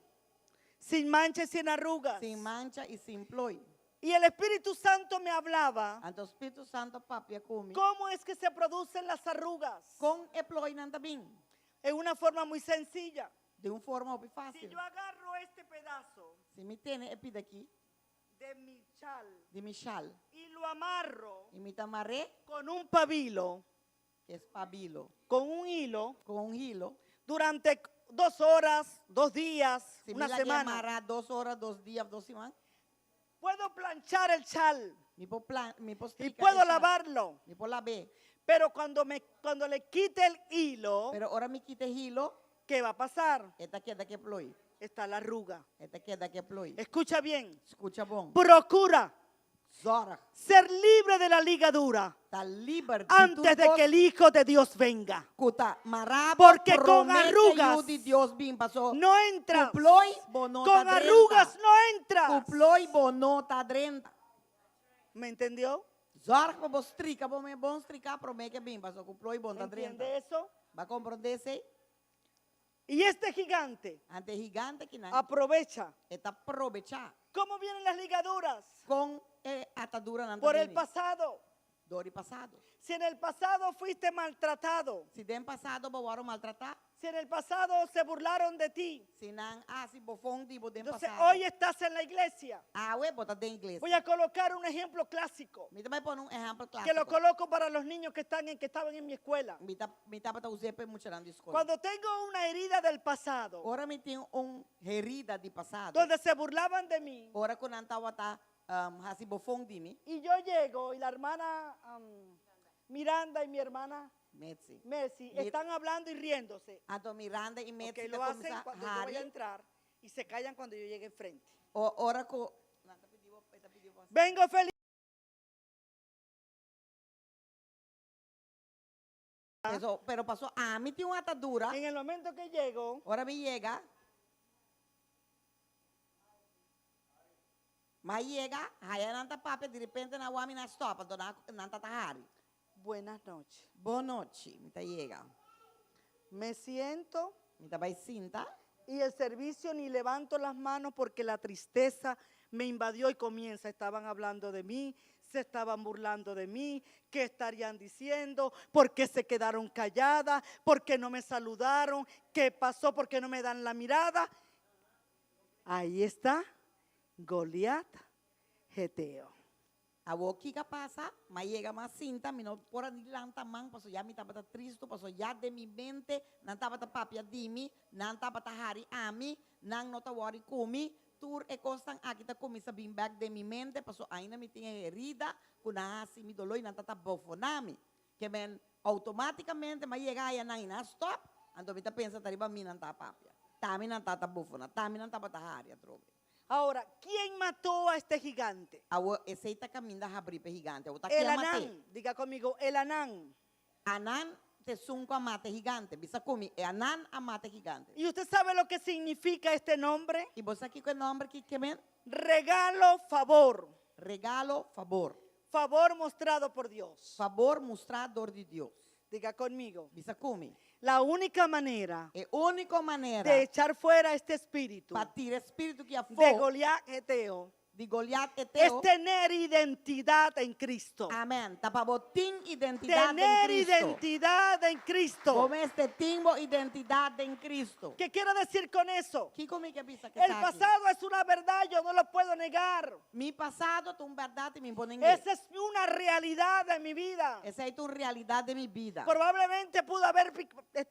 sin mancha y sin arrugas.
Sin mancha i sin ploi.
Y el Espíritu Santo me hablaba,
Anto Spiritu Santu a papia ku mi.
¿cómo es que se producen las arrugas?
Kon e ploinan ta bin.
En una forma muy sencilla.
Den un forma hopi
Si
fásil.
yo agarro este pedazo
Si mi tene e pida aki
de mi chal
di mi shal
y lo amarro
i mi ta mar'é
con un pabilo,
ku ta pabilo,
con un hilo,
ku un hilo,
durante dos horas, dos días,
si mi
una
lag'é
semana,
mará dos ora, dos dia, dos siman,
puedo planchar el chal
mi por plan, mi por
y
strika
puedo
e shal,
lavarlo.
mi por lab'é.
Pero cuando, me, cuando le quite el hilo,
Pero ora mi kita e hilo,
¿qué va a pasar?
e ta keda ku e ploi.
Está la arruga.
E ta keda ku e ploi.
Escucha bien.
Skucha bon.
Procura
Zorg.
ser libre de la ligadura
Ta liber di
antes de
tur
que el Hijo de Dios venga.
Ku ta mará bo
Porque con
promé ku e
arrugas
yu di Dios bin paso.
No entras.
Ku ploi bo no
Con
ta drenta.
arrugas no entras.
Ku ploi bo no ta drenta.
¿Me entendió?
Zorg pa bo strika bo mes bon strika promé ku e bin paso ku ploi bo no ta drenta.
¿Entiende eso?
Bo a komprondé esei?
Y este gigante
Anto e gigante akinan
aprovecha.
E ta probechá.
¿Cómo vienen las ligaduras?
Kon e ataduranan
Por el
ta bini.
pasado.
Dor di pasado.
Si en el pasado fuiste maltratado,
Si den pasado bo a wòrdu maltratá.
Si en el pasado se burlaron de ti,
Si nan a hasi bofon di bo den
entonces
pasado.
hoy estás en la iglesia.
Awe bo ta den iglesia.
Voy a colocar un ejemplo clásico
Mi ta bai pone un ehèmpel
que lo
klásiko.
coloco para los niños que están en que estaban en mi escuela.
Mi ta mi tabata us'é pa e muchanan di skol.
Cuando tengo una herida del pasado,
Ora mi tin un herida di pasado.
donde se burlaban de mí,
Ora ku nan tabata um, hasi bofon di mi.
y yo llego y la hermana Miranda y mi hermana
Metsi.
Messi
Mir-
están hablando y riéndose.
Anto Miranda i Metsi
Ok,
ta
lo hacen
kuminsá
cuando yo voy a
hari.
entrar y se callan cuando yo llegue enfrente.
O, ora ku nan ta pidi bo, e ta pidi bo.
Vengo feliz.
Eso, pero pasó ami tin un atadura.
En el momento que llego,
Ora mi yega. M'a yega, haya nan ta papia, di repente nan wak mi nan stop, anto nan nan ta ta hari.
Buenas noches.
Bon nochi, mi ta yega.
Me siento
Mi ta bai sinta.
y el servicio ni levanto las manos porque la tristeza me invadió y comienza. Estaban hablando de mí, se estaban burlando de mí, ¿qué estarían diciendo? ¿Por qué se quedaron calladas? ¿Por qué no me saludaron? ¿Qué pasó? ¿Por qué no me dan la mirada? Ahí está Goliat Geteo.
Awor kiko a pasa, m'a yega m'a sinta, mi no por a ni lanta man, paso ya mi tabata tristu, paso ya den mi mente nan tabata papia di mi, nan tabata hari ami, nan no ta wòri ku mi, tur e kosnan aki ta kuminsá bin bèk den mi mente, paso ainda mi tin e herida ku nan a hasi mi doló i nan ta ta bofoná mi. Ke men outomátikamente m'a yega aya nan i nan a stòp, anto mi ta pensa ta riba mi nan ta papia, ta mi nan ta ta bofoná, ta mi nan tabata hari atrobe.
Ahora, ¿quién mató a este gigante?
Awor, esei ta kaminda habrí pa e gigante. Awor ta
El
ken a mat'é?
Anán. Diga conmigo, el Anán.
Anan ta esun ku a mata e gigante. Bisa ku mi, e Anan a mata e gigante.
¿Y usted sabe lo que significa este nombre?
I bo sa kiko e nòmber ki ke men?
Regalo, favor.
Regalo, fabor.
Favor mostrado por Dios.
Fabor mustrá dor di Dios.
Diga conmigo.
Bisa ku mi.
La única manera
E úniko manera
de echar fuera este espíritu
pa tira e spiritu ki afó
de Goliat Geteo
di Goliat
es
Eteo,
tener identidad en Cristo.
amèn, ta pa bo tin identidat den
Tener
Cristo.
identidad en Cristo.
Bo mester tin bo identidat den Cristo.
¿Qué quiero decir con eso?
Kiko mi ke bisa ku
El
esaki?
pasado es una verdad, yo no lo puedo negar.
Mi pasado ta un bèrdat i mi por neng'é.
Esa es una realidad de mi vida.
Esei ta un realidat den mi bida.
Probablemente pudo haber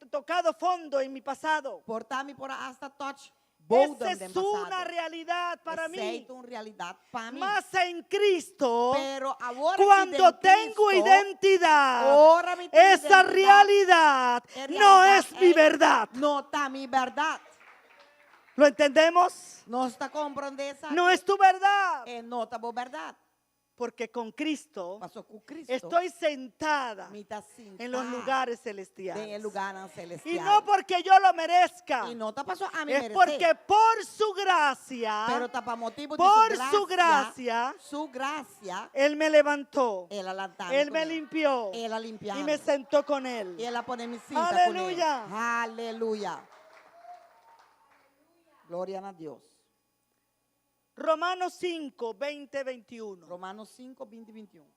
tocado fondo en mi pasado.
Por ta mi por a hasta touch bodem
Esa
den
es una
pasado.
realidad para
Esei
mí.
ta un realidat pa mi.
Mas en Cristo,
Pero awor aki
cuando
den
tengo
Cristo,
identidad,
ora mi tin
esa
identidad,
realidad
e
no
realidad
es mi
ei
verdad.
No ta mi bèrdat.
¿Lo entendemos?
Nos ta komprondé esaki?
No es tu verdad.
E no ta bo bèrdat.
Porque con Cristo
Paso ku Cristo
estoy sentada
mi ta sintá
en los lugares
den e
celestiales.
lugánan
Y
celestial.
no porque yo lo merezca,
I no ta paso ami
es
meresé.
porque por su gracia,
Pero ta pa motibu di
por
su
su
gracia,
gracia,
su gracia,
Él me levantó,
El a lanta mi
Él
ku
me
ne.
limpió
El a limpia
y
mi.
me sentó con Él.
I el a pone mi sinta ku ne.
Aleluya.
Aleluya. Gloria na Dios.
Romanos 5, 20, 21.
Romanos 5, 20, 21.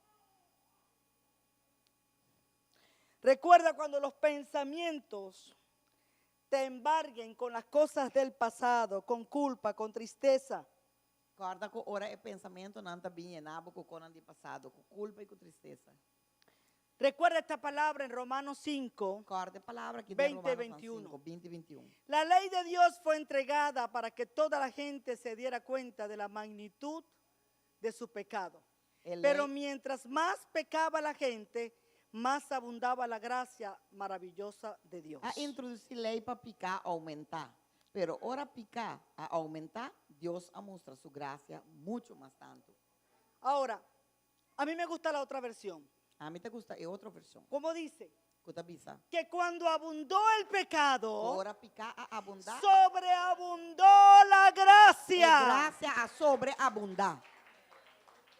Recuerda cuando los pensamientos te embarguen con las cosas del pasado, con culpa, con tristeza.
Kòrda ku ora e pensamentunan ta bin yena bo ku kosnan di pasado, ku kulpa i ku tristesa.
Recuerda esta palabra en Romanos 5.
Kòrda e palabra aki den
20,
Romanonan
21.
5, 20, 21.
La ley de Dios fue entregada para que toda la gente se diera cuenta de la magnitud de su pecado.
E
Pero
lei,
mientras más pecaba la gente, más abundaba la gracia maravillosa de Dios.
a introdusí lei pa piká oumentá. Pero ora piká a oumentá, Dios a mustra su grasia muchu mas tantu.
Ahora, a mí me gusta la otra versión.
Ami ta gusta e otro vershon.
¿Cómo dice?
Ku ta bisa.
Que cuando abundó el pecado,
Ora piká a abundá.
sobreabundó la gracia.
E grasia a sobreabundá.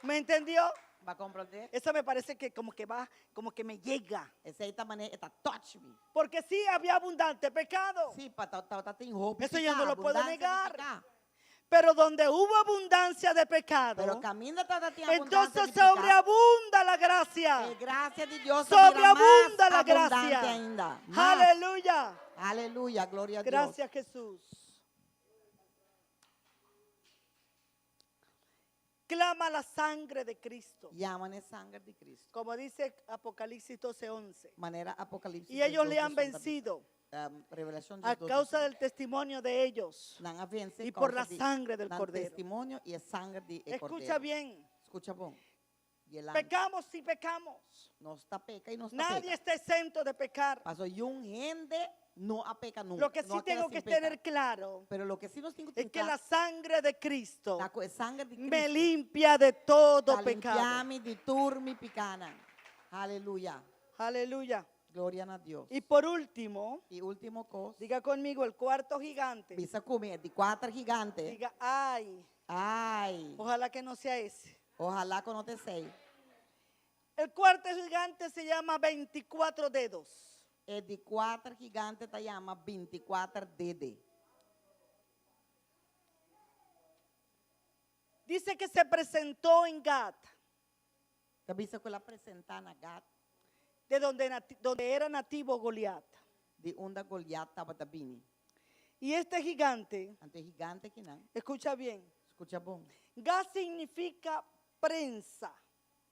¿Me entendió?
Bo a komprondé?
Esa me parece que como que va, como que me llega.
Esei ta manera, e ta touch me.
Porque sí había abundante pecado.
Sí, pa ta, ta, ta tin hopi
Eso yo
piká,
no lo puedo
abundansia di
negar.
piká.
Pero donde hubo abundancia de pecado,
Pero kaminda tabatin abundansia
entonces
di piká,
sobreabunda la gracia.
E grasia di Dios ta bira mas
Sobreabunda la
abundante
gracia.
ainda. Mas.
Aleluya.
Aleluya, gloria a Dios.
Gracias Jesús. Clama la sangre de Cristo.
Yama e sanger di Kristu.
Como dice Apocalipsis 12:11.
Manera Apocalipsis
Y ellos le
12,
han vencido
Revelashon
a
12,
causa del testimonio de ellos.
Nan a vense
y por
kousa
la
di
sangre del
nan
Cordero.
testimonio i e sanger di e
Escucha
Kordero.
bien.
Skucha bon. Yelando.
Pecamos y pecamos.
Nos ta peka i nos ta
Nadie
peka.
está exento de pecar.
Paso niun hende no a peka nunka.
Lo que
no
sí
a keda
tengo que
sin peka.
tener claro
Pero loke sí nos tin ku
es que la sangre de Cristo
ta ku e sanger di
me
Kristu.
limpia de todo
Ta
pecado.
limpia mi di tur mi pikánan. Aleluya.
Aleluya.
Gloria na Dios.
Y por último,
I último kos.
diga conmigo el cuarto gigante.
Bisa ku mi, di kuater gigante.
Diga, ay,
Ai.
ojalá que no sea ese.
Ohalá ku no ta esei.
El cuarto gigante se llama 24 dedos.
E di kuater gigante ta yama 24 dede.
Dice que se presentó en Gat,
Ta bisa ku el a presentá na Gat,
de donde, donde era nativo Goliat.
di unda Goliat tabata bini.
Y este gigante,
Anto e gigante akinan,
escucha bien,
skucha bon.
Gat significa prensa,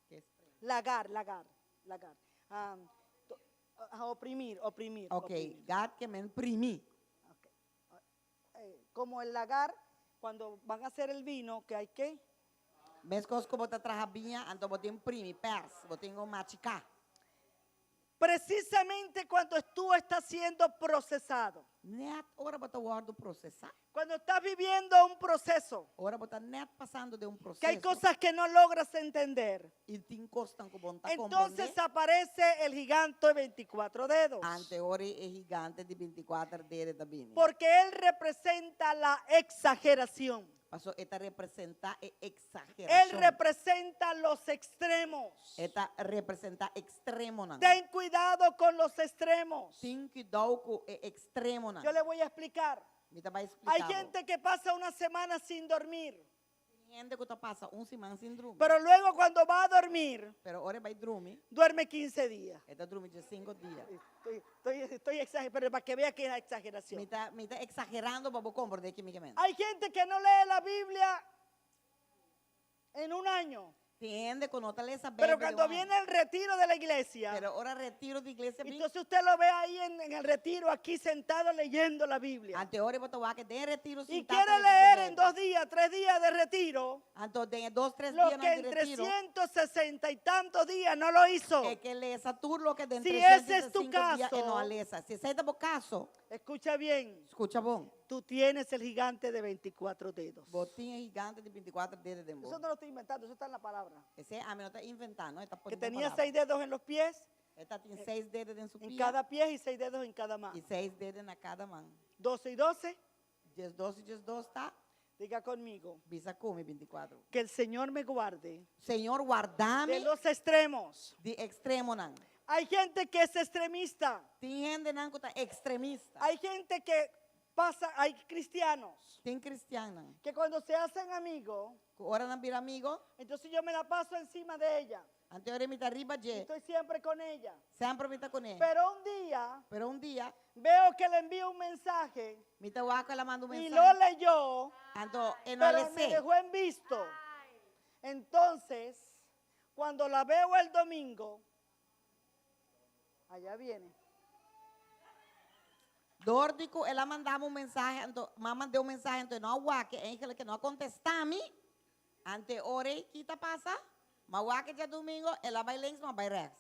Ke es prensa?
lagar, lagar, lagar. Ah, oprimir, oprimir.
Ok,
oprimir.
Gat ke men primi.
Ok. Como el lagar, cuando van a hacer el vino, que hay que
Meskos ku bo ta traha biña, anto bo tin primi, pèrs, bo tin ku machiká.
Precisamente cuando tú estás siendo procesado,
Net ora bo ta wòrdu prosesá.
cuando estás viviendo un proceso,
Ora bo ta net pasando den un
que hay
proseso.
cosas que no logras entender.
I tin kosnan ku bo no ta
Entonces
komprondé.
aparece el gigante de 24 dedos.
Anto ora e gigante di 24 dede ta bini.
Porque él representa la exageración.
Paso e ta representá e
Él
eksagerashon.
representa los extremos.
E ta representá ekstremonan.
Ten cuidado con los extremos.
Tin kuidou ku e ekstremonan.
Yo le voy a explicar.
Mi ta bai splika
Hay
bo.
gente que pasa una semana sin dormir,
Tin hende ku ta pasa un siman sin drumi.
pero luego cuando va a dormir,
Pero ora e bai drumi,
duerme 15 días.
e ta drumi 5 dia.
Estoy exagerando, pero para que vea que es la exageración.
Mi ta, mi ta eksagerando pa bo komprondé kiko mi ke men.
Hay gente que no lee la Biblia en un año,
Tin hende ku no ta lesa
pero
Beibel
cuando
un aña.
viene el retiro de la iglesia,
Pero ora retiro di iglesia bin.
entonces usted lo ve ahí en el retiro, aquí sentado leyendo la Biblia.
Anto ora bo ta wak e den retiro
Y
sintá
quiere
ta lesa
leer
Beibel.
en 2 días, 3 días de retiro,
Anto den 2, 3
lo
dia
que
di
en
retiro.
360 y tantos días no lo hizo.
E ke lesa tur loke den
Si ese es tu
365 dia e no
caso,
a lesa. Si esei ta bo kaso,
escucha bien,
skucha bon.
tú tienes el gigante de 24 dedos.
Bo tin e gigante di 24 dede den bo.
Eso no lo estoy inventando, eso está en la palabra.
Esei ami no ta inventá, e ta
Que
poniendo
tenía
palabra.
6 dedos en los pies,
E tabatin 6 dede den su
en
pia.
cada pie y 6 dedos en cada mano.
I 6 dede na kada man.
12 y 12,
12 i 12 ta,
diga conmigo,
bisa ku mi 24.
que el Señor me guarde
Señor, warda mi
de los extremos.
di ekstremonan.
Hay gente que es extremista.
Tin hendenan ku ta ekstremista.
Hay gente que pasa, hay cristianos
Tin kristiannan.
que cuando se hacen amigos,
Ku ora nan bira amigu,
entonces yo me la paso encima de ella.
Anto ora mi ta riba dje.
Estoy siempre con ella.
Semper mi ta kuné.
Pero un día
Pero un dia,
veo que le envío un mensaje
mi ta wak ku el a manda un
y
mensahe.
lo leyó,
Anto e no a
pero me
les'é.
dejó en visto. Entonces, cuando la veo el domingo, allá viene.
Dor di ku el a manda mi un mensahe, anto m'a mand'é un mensahe, anto e no a wak e, eigenlijk e no a kontestá mi. Anto ora ei ki ta pasa? M'a wak e djadumingu, el a bai links, m'a bai rechts.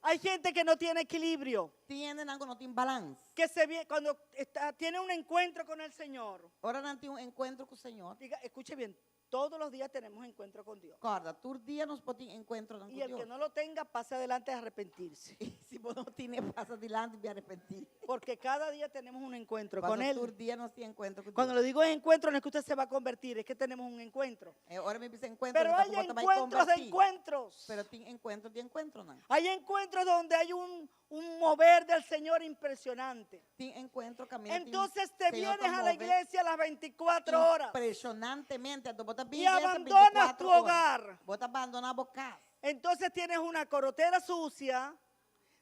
Hay gente que no tiene equilibrio,
Tin hendenan ku no tin balans.
que se vie-, cuando está, tiene un encuentro con el Señor.
Ora nan tin un enkuentro ku Señor.
Diga, escuche bien, todos los días tenemos encuentro con Dios.
Kòrda, tur dia nos por tin enkuentro ku
Y el
Dios.
que no lo tenga, pase adelante a arrepentirse.
Si bo no tin'é pasa dilanti bin arepentí.
Porque cada día tenemos un encuentro
Paso
con Él.
tur dia nos tin enkuentro ku
Cuando
Dios.
lo digo encuentro, no es que usted se va a convertir, es que tenemos un encuentro.
E ora mi bisa enkuentro,
Pero
no ta
hay
ku bo ta bai
encuentros de
konvertí.
encuentros.
Pero tin enkuentro di enkuentronan.
Hay encuentros donde hay un, un mover del Señor impresionante.
Tin enkuentro kaminda tin
Entonces te
Señor ta
vienes a la
move
iglesia a las 24 horas.
Impresionantemente. Anto bo ta bin
Y
iglesia
abandonas
24
tu
ora.
hogar.
Bo ta bandoná bo kas.
Entonces tienes una corotera sucia,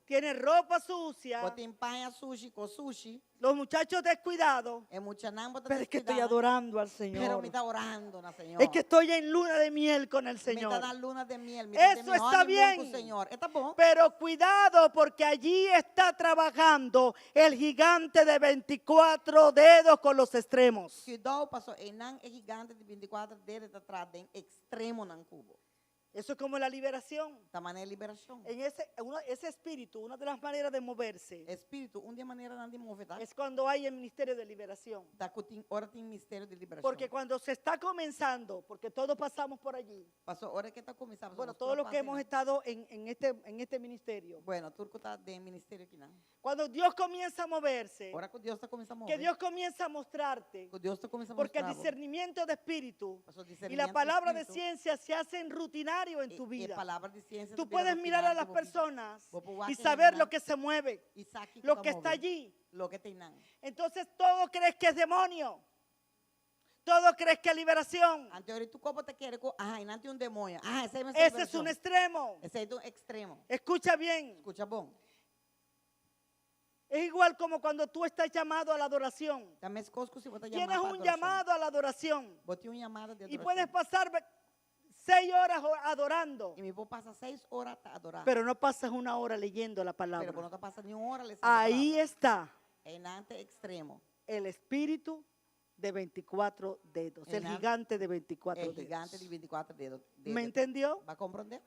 tienes ropa sucia,
Bo tin paña sushi, kos sushi.
los muchachos descuidados.
E muchanan bo ta
Pero es que estoy
deskuidá.
adorando al
Pero
Señor.
mi ta orando na Señor.
Es que estoy en luna de miel con el
Mi
Señor.
ta na luna de miel. Mi ta den
Eso
mi
está
honeymoon ku
bien.
Señor. E ta bon.
Pero cuidado porque allí está trabajando el gigante de 24 dedos con los extremos.
Kuidou paso einan e gigante di 24 dede ta traha den ekstremonan ku bo.
Eso es como la liberación.
Ta manera liberashon.
En ese, uno- ese espíritu, una de las maneras de moverse
Espíritu, un di e maneranan di move ta
es cuando hay el ministerio de liberación.
ta ku tin ora tin ministerio di liberashon.
Porque cuando se está comenzando, porque todos pasamos por allí,
Paso ora ku ta kuminsá, paso
bueno,
nos
todos
tur
los que
pasa
hemos
einan.
estado en, en este, en este ministerio,
Bueno, tur ku ta den ministerio akinan.
cuando Dios comienza a moverse,
Ora ku Dios ta kuminsá move.
que Dios comienza a mostrarte,
Ku Dios ta kuminsá
porque el
mustra bo.
discernimiento de espíritu
Paso
y la
discernimiento di
palabra de
espíritu
ciencia se hacen rutinario en
e,
tu
e
vida.
palabra di siensia
Tú
ta bira
puedes mirar a
rutinario
las
den bo bida.
personas
Bo por
y
wak
saber lo
hendenan
que se mueve,
i sa kiko
lo
ta
que está
move,
allí.
loke ta einan.
Entonces todo crees que es demonio. Todo crees que es liberación.
Anto ora tur kos bo ta kere ku, ah, einan tin un demoño. Ah, esei mester
Ese es un
liberashon.
extremo.
Esei ta un ekstremo.
Escucha bien.
Skucha bon.
Es igual como cuando tú estás llamado a la adoración.
Ta meskos ku si bo ta yamá
Tienes
pa
un
adorashon.
llamado a la adoración.
Bo tin un yamada di
Y puedes
adorashon.
pasar seis horas adorando,
I mi por pasa seis ora ta adorá.
pero no pasas una hora leyendo la
Pero bo
palabra.
no ta pasa ni un ora lesando
Ahí
palabra.
está
Einan ta e ekstremo.
el espíritu de 24 dedos, el
Einan
gigante de 24
e gigante
dedos.
di 24 dedo.
¿Me entendió?
B'a komprondé?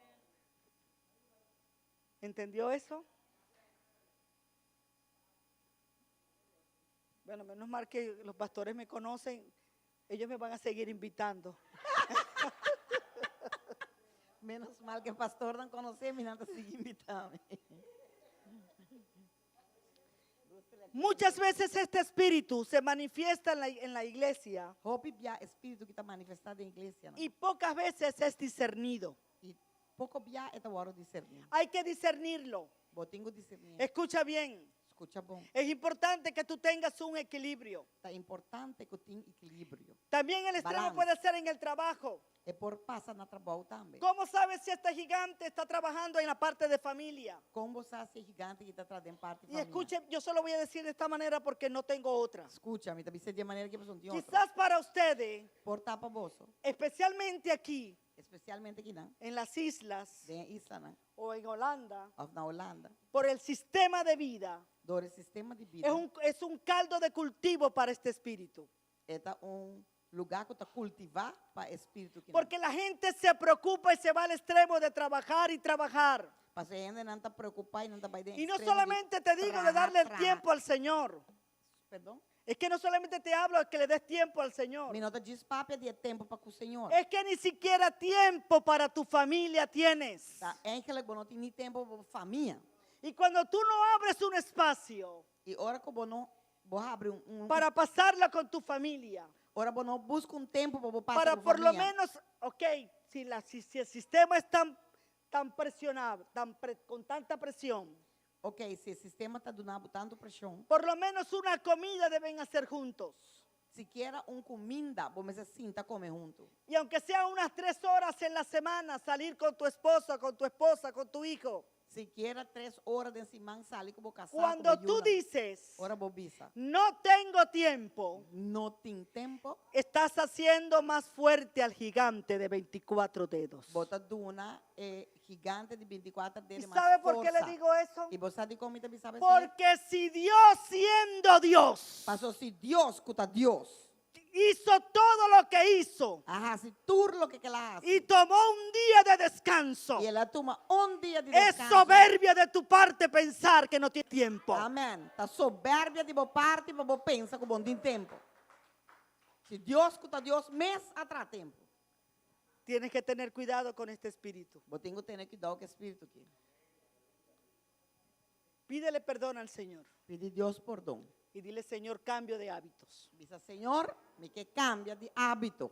¿Entendió eso? Bueno, menos mal que los pastores me conocen, ellos me van a seguir invitando.
Menos mal ku pastornan konosé mi, nan ta sigui invitá mi.
Muchas veces este espíritu se manifiesta en la, en la iglesia
Hopi bia e spiritu aki ta manifestá den iglesia.
y pocas veces es discernido.
I poko bia e ta wòrdu diserní.
Hay que discernirlo.
Bo tin ku diserní.
Escucha bien,
Skucha bon.
es importante que tú tengas un equilibrio.
Ta importante ku tin ekilibrio.
También el extremo
Balance.
puede ser en el trabajo.
E por pasa na trabou tambe.
¿Cómo sabes si este gigante está trabajando en la parte de familia?
Kon bo sa si e gigante aki ta traha den parti
Y
famia?
escuche, yo solo voy a decir de esta manera porque no tengo otra.
Skucha, mi ta bisa di e manera aki pasobra no tin otro.
Quizás para ustedes,
Por ta pa boso,
especialmente aquí,
espesialmente akinan,
en las islas
den e islanan,
o en Holanda,
òf na Hulanda,
por el sistema de vida,
dor e sistema di bida,
es un, es un caldo de cultivo para este espíritu.
e ta un lugá ku ta kultivá pa e spiritu akinan.
Porque la gente se preocupa y se va al extremo de trabajar y trabajar.
Pasobra e hendenan ta preokupá i nan ta bai den
Y no
ekstremo di
solamente te digo de
traha,
darle el
traha.
tiempo al Señor.
Perdon?
Es que no solamente te hablo de que le des tiempo al Señor.
Mi no ta djis papia di e tempu pa ku Señor.
Es que ni siquiera tiempo para tu familia tienes.
Ta eigenlijk bo no tin ni tempu pa bo famia.
Y cuando tú no abres un espacio
I ora ku bo no bo habri un, un
para pasarla con tu familia,
ora bo no buska un tempu pa bo pasa
para
ku
por lo
famia.
menos, ok, si, la, si, si el sistema es tan, tan presionado, tan pre- con tanta presión,
Ok, si e sistema ta duna bo tantu preshon,
por lo menos una comida deben hacer juntos.
sikiera un kuminda, bo mester sinta kome huntu.
Y aunque sea unas tres horas en la semana, salir con tu esposo, con tu esposa, con tu hijo.
Sikiera tres ora den siman sali ku bo kasá, ku bo
Cuando tú
yunan.
dices,
Ora bo bisa.
no tengo tiempo,
No tin tempu,
estás haciendo más fuerte al gigante de 24 dedos.
bo ta duna e gigante di 24
¿Y
dedos mas
sabe por qué le
forsa.
digo eso?
I bo sa dikon mi ta bisa esei?
Porque si Dios siendo Dios
Paso si Dios ku ta Dios
hizo todo lo que hizo
a hasi tur loke ku el a hasi
y tomó un día de descanso,
i el a tuma un dia di
es
deskanso.
soberbia de tu parte pensar que no tiene tiempo.
Amèn. Ta soberbia di bo parti pa bo pensa ku bo no tin tempu. Si Dios ku ta Dios mes a traha tempu.
Tienes que tener cuidado con este espíritu.
Bo tin ku tene kuidou ku e spiritu aki.
Pídele perdón al Señor
Pidi Dios pordon.
y dile, Señor, cambio de hábitos.
Bisa Señor, mi ke kambia di hábito.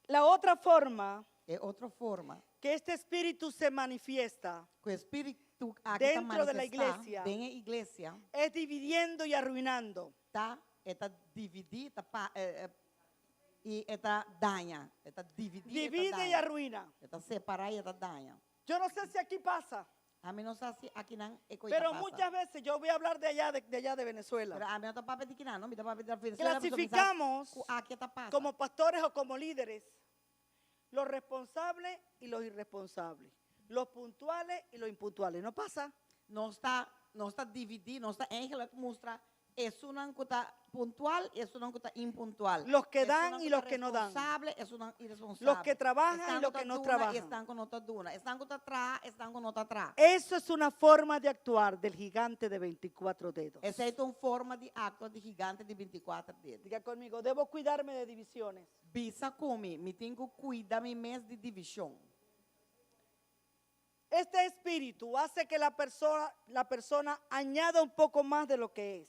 La otra forma
E otro forma
que este espíritu se manifiesta
ku e spiritu aki ta
Dentro de la
manifestá
iglesia.
den e iglesia
es dividiendo y arruinando.
ta e ta dividí ta pa eh, eh, i e ta daña, e ta dividí, e ta
Divide y
daña.
arruina.
E ta separá i e ta daña.
Yo no sé si aquí pasa,
Ami no sa si akinan e kos ta
pero
pasa.
muchas veces yo voy a hablar de allá de, de allá de
Pero
Venezuela.
ami no ta papia di akinan, no, mi ta papia di Venezuela, pasobra mi sa
Clasificamos
ku aki ta pasa.
como pastores o como líderes los responsables y los irresponsables, los puntuales y los impuntuales. ¿No pasa?
Nos ta nos ta dividí, nos ta eigenlijk mustra esunnan ku ta puntual i esunnan ku ta impuntual.
Los que dan
Esunnan
y
ku
los
ta
que no dan.
responsable, esunnan irresponsable.
Los que trabajan y
Esnan
los
ku ta
que no
duna i
trabajan.
esnan ku no ta duna. Esnan ku ta traha, esnan ku no ta traha.
Eso es una forma de actuar del gigante de 24 dedos.
Esei ta un forma di aktua di gigante di 24 dedo.
Diga conmigo, debo cuidarme de divisiones.
Bisa ku mi, mi tin ku kuida mi mes di divishon.
Este espíritu hace que la persona, la persona añada un poco más de lo que es.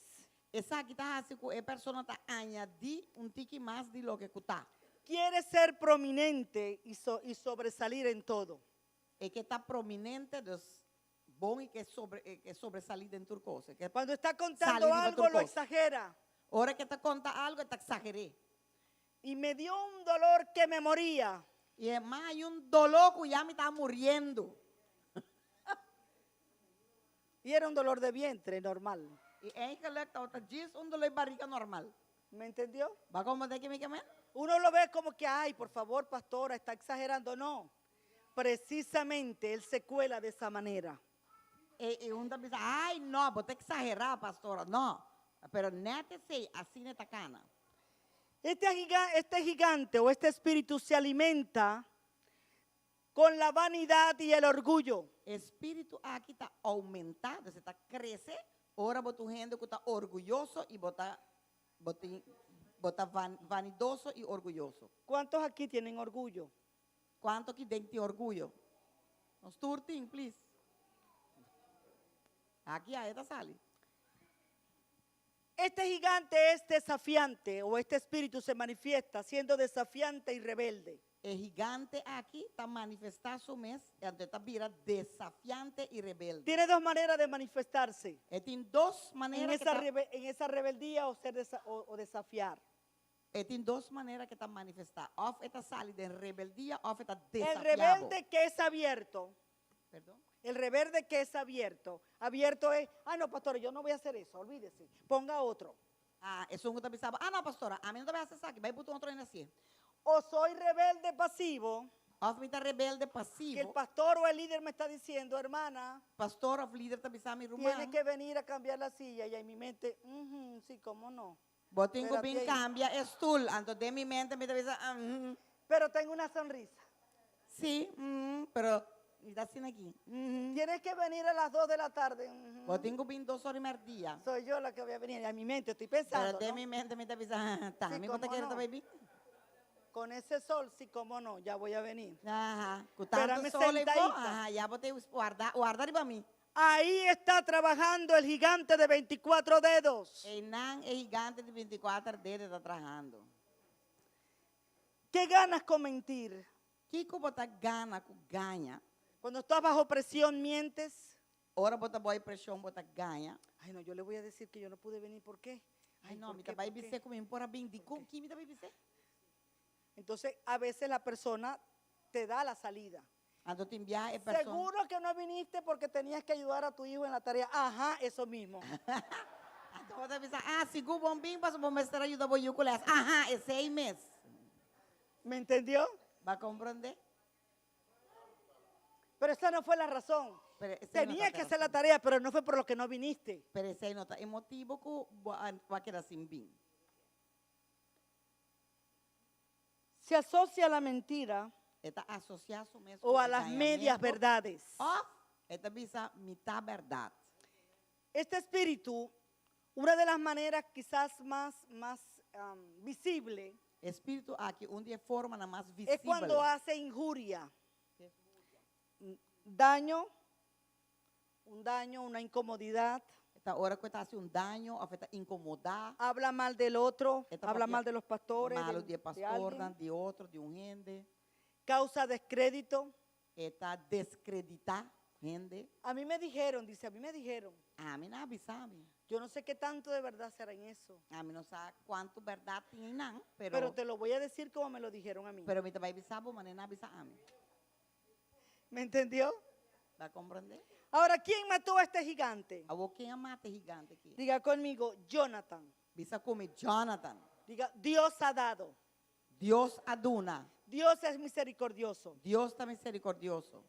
Esaki ta hasi ku e persona ta añadí un tiki mas di loke ku ta.
Quiere ser prominente y, so- y sobresalir en todo.
E ke ta prominente, dus bon i ke sobre, e ke sobresalí den tur kos. E ke
Cuando está contando
sali riba
algo,
tur
lo
kos.
exagera.
Ora ku e ta konta algu, e ta eksager'é.
Y me dio un dolor que me moría.
I e m'a haña un doló ku ya mi ta muriendo.
Y era un dolor de vientre normal.
I eigenlijk tabata djis un doló di barriga normal.
¿Me entendió?
Bo a komprondé kiko mi ke men?
Uno lo ve como que, ay, por favor, pastora, está exagerando. No. Precisamente él se cuela de esa manera.
E, e un ta bisa, ai no, bo ta eksagerá, pastora. No. Pero nèt esei, asina e ta kana.
Este, giga- este gigante o este espíritu se alimenta con la vanidad y el orgullo.
E spiritu aki ta oumentá, dus e ta krese, ora bo ta un hende ku ta orguyoso i bo ta bo tin bo ta van vanidoso i orguyoso.
¿Cuántos aquí tienen orgullo?
Kuantu aki den tin orguyo? Nos tur tin, please. Aki ya e ta sali.
Este gigante es desafiante o este espíritu se manifiesta siendo desafiante y rebelde.
E gigante aki ta manifestá su mes, anto e ta bira desafiante i rebelde.
Tiene dos maneras de manifestarse.
E tin dos
En
manera ku
esa,
ta
rebe- en esa rebeldía o, ser desa- o- o desafiar.
E tin dos manera ku e ta manifestá, òf e ta sali den rebeldia òf e ta
El
desafiá bo.
rebelde que es abierto,
Perdón?
el rebelde que es abierto, abierto es, ah, no, pastor, yo no voy a hacer eso, olvídese, ponga otro.
Ah, esun ku ta bisa bo, ah no, pastora, ami no ta bai hasi esaki, bai buta un otro hende hasié.
O soy rebelde pasivo,
Òf mi ta rebelde
que el
pasivo,
pastor o el líder me está diciendo, hermana,
pastor òf lider ta bisa mi
tiene
ruman,
que venir a cambiar la silla. Y en mi mente, "Ujú, sí, cómo no.
bo tin ku
Espérate
bin
ahí.
kambia e stul. Anto den mi mente mi ta bisa, ah, mm,
Pero tengo una sonrisa.
sí, mm, pero mi ta asina aki. Mm.
Tienes que venir a las 2 de la tarde. "Ujú".
Bo tin ku bin dos ora i mèrdia.
Soy yo la que voy a venir. Y en mi mente estoy
Pero
pensando,
den
¿no?
mi mente mi ta bisa, ah, ta,
Sí,
mi bo ta
cómo
kere ta
no.
bai bin.
Con ese sol, sí, cómo no, ya voy a venir.
Aha, ku tantu
Espérame
sol ei po,
sentadita.
aha, ya bo ta warda, warda riba mi.
Ahí está trabajando el gigante de 24 dedos.
Einan e gigante di bintikuater dedo ta trahando.
¿Qué ganas con mentir?
Kiko bo ta gana ku gaña?
Cuando estás bajo presión, mientes.
Ora bo ta bou di preshon bo ta gaña.
Ay, no, yo le voy a decir que yo no pude venir. ¿Por qué?
Ay,
Ay,
no,
¿por
mi
qué?
ta bai
¿Por qué?
bis'é ku mi no por a bin. Dikon ki mi ta bai bis'é?
Entonces, a veces la persona te da la salida.
Anto tin biaha e persona.
Seguro que no viniste porque tenías que ayudar a tu hijo en la tarea. Ajá, eso mismo.
Anto bo ta bisa, ah, sigur bo no bin pasobra bo mester a yuda bo yu ku les. Aha, esei mes.
¿Me entendió?
Bo a komprondé?
Pero esa no fue la razón.
Pero esei no
Tenía
ta
que hacer la
razón.
tarea, pero no fue por lo que no viniste.
Pero esei no ta e motibu ku bo a bo a keda sin bin.
Se asocia a la mentira
E ta asosiá su mes
o
ku
a
e
las medias
gañamentu
verdades.
òf e ta bisa mitá bèrdat.
Este espíritu, una de las maneras quizás más, más am, visible,
E spiritu aki, un di e formanan mas
es cuando
visibel.
hace injuria, daño. Un daño, una incomodidad.
Ta ora ku e ta hasi un daño òf e ta inkomodá.
Habla mal del otro,
E ta
habla
papia
mal de los pastores,
Malu
de,
di e
de
pastornan,
alguien.
di otro, di un hende.
Causa descrédito.
E ta deskreditá hende.
A mí me dijeron, dice, a mí me dijeron.
Ami nan a bisa mi.
Yo no sé qué tanto de verdad será en eso,
Ami no sa kuantu bèrdat tin einan,
pero
pero
te lo voy a decir como me lo dijeron a mí.
pero mi ta bai bisa bo manera nan a bisa ami.
¿Me entendió?
Bo a komprondé?
Ahora, ¿quién mató a este gigante?
Awor ken a mata e gigante aki?
Diga conmigo, Jonathan.
Bisa ku mi, Jonathan.
Diga, Dios ha dado.
Dios a duna.
Dios es misericordioso.
Dios ta miserikordioso.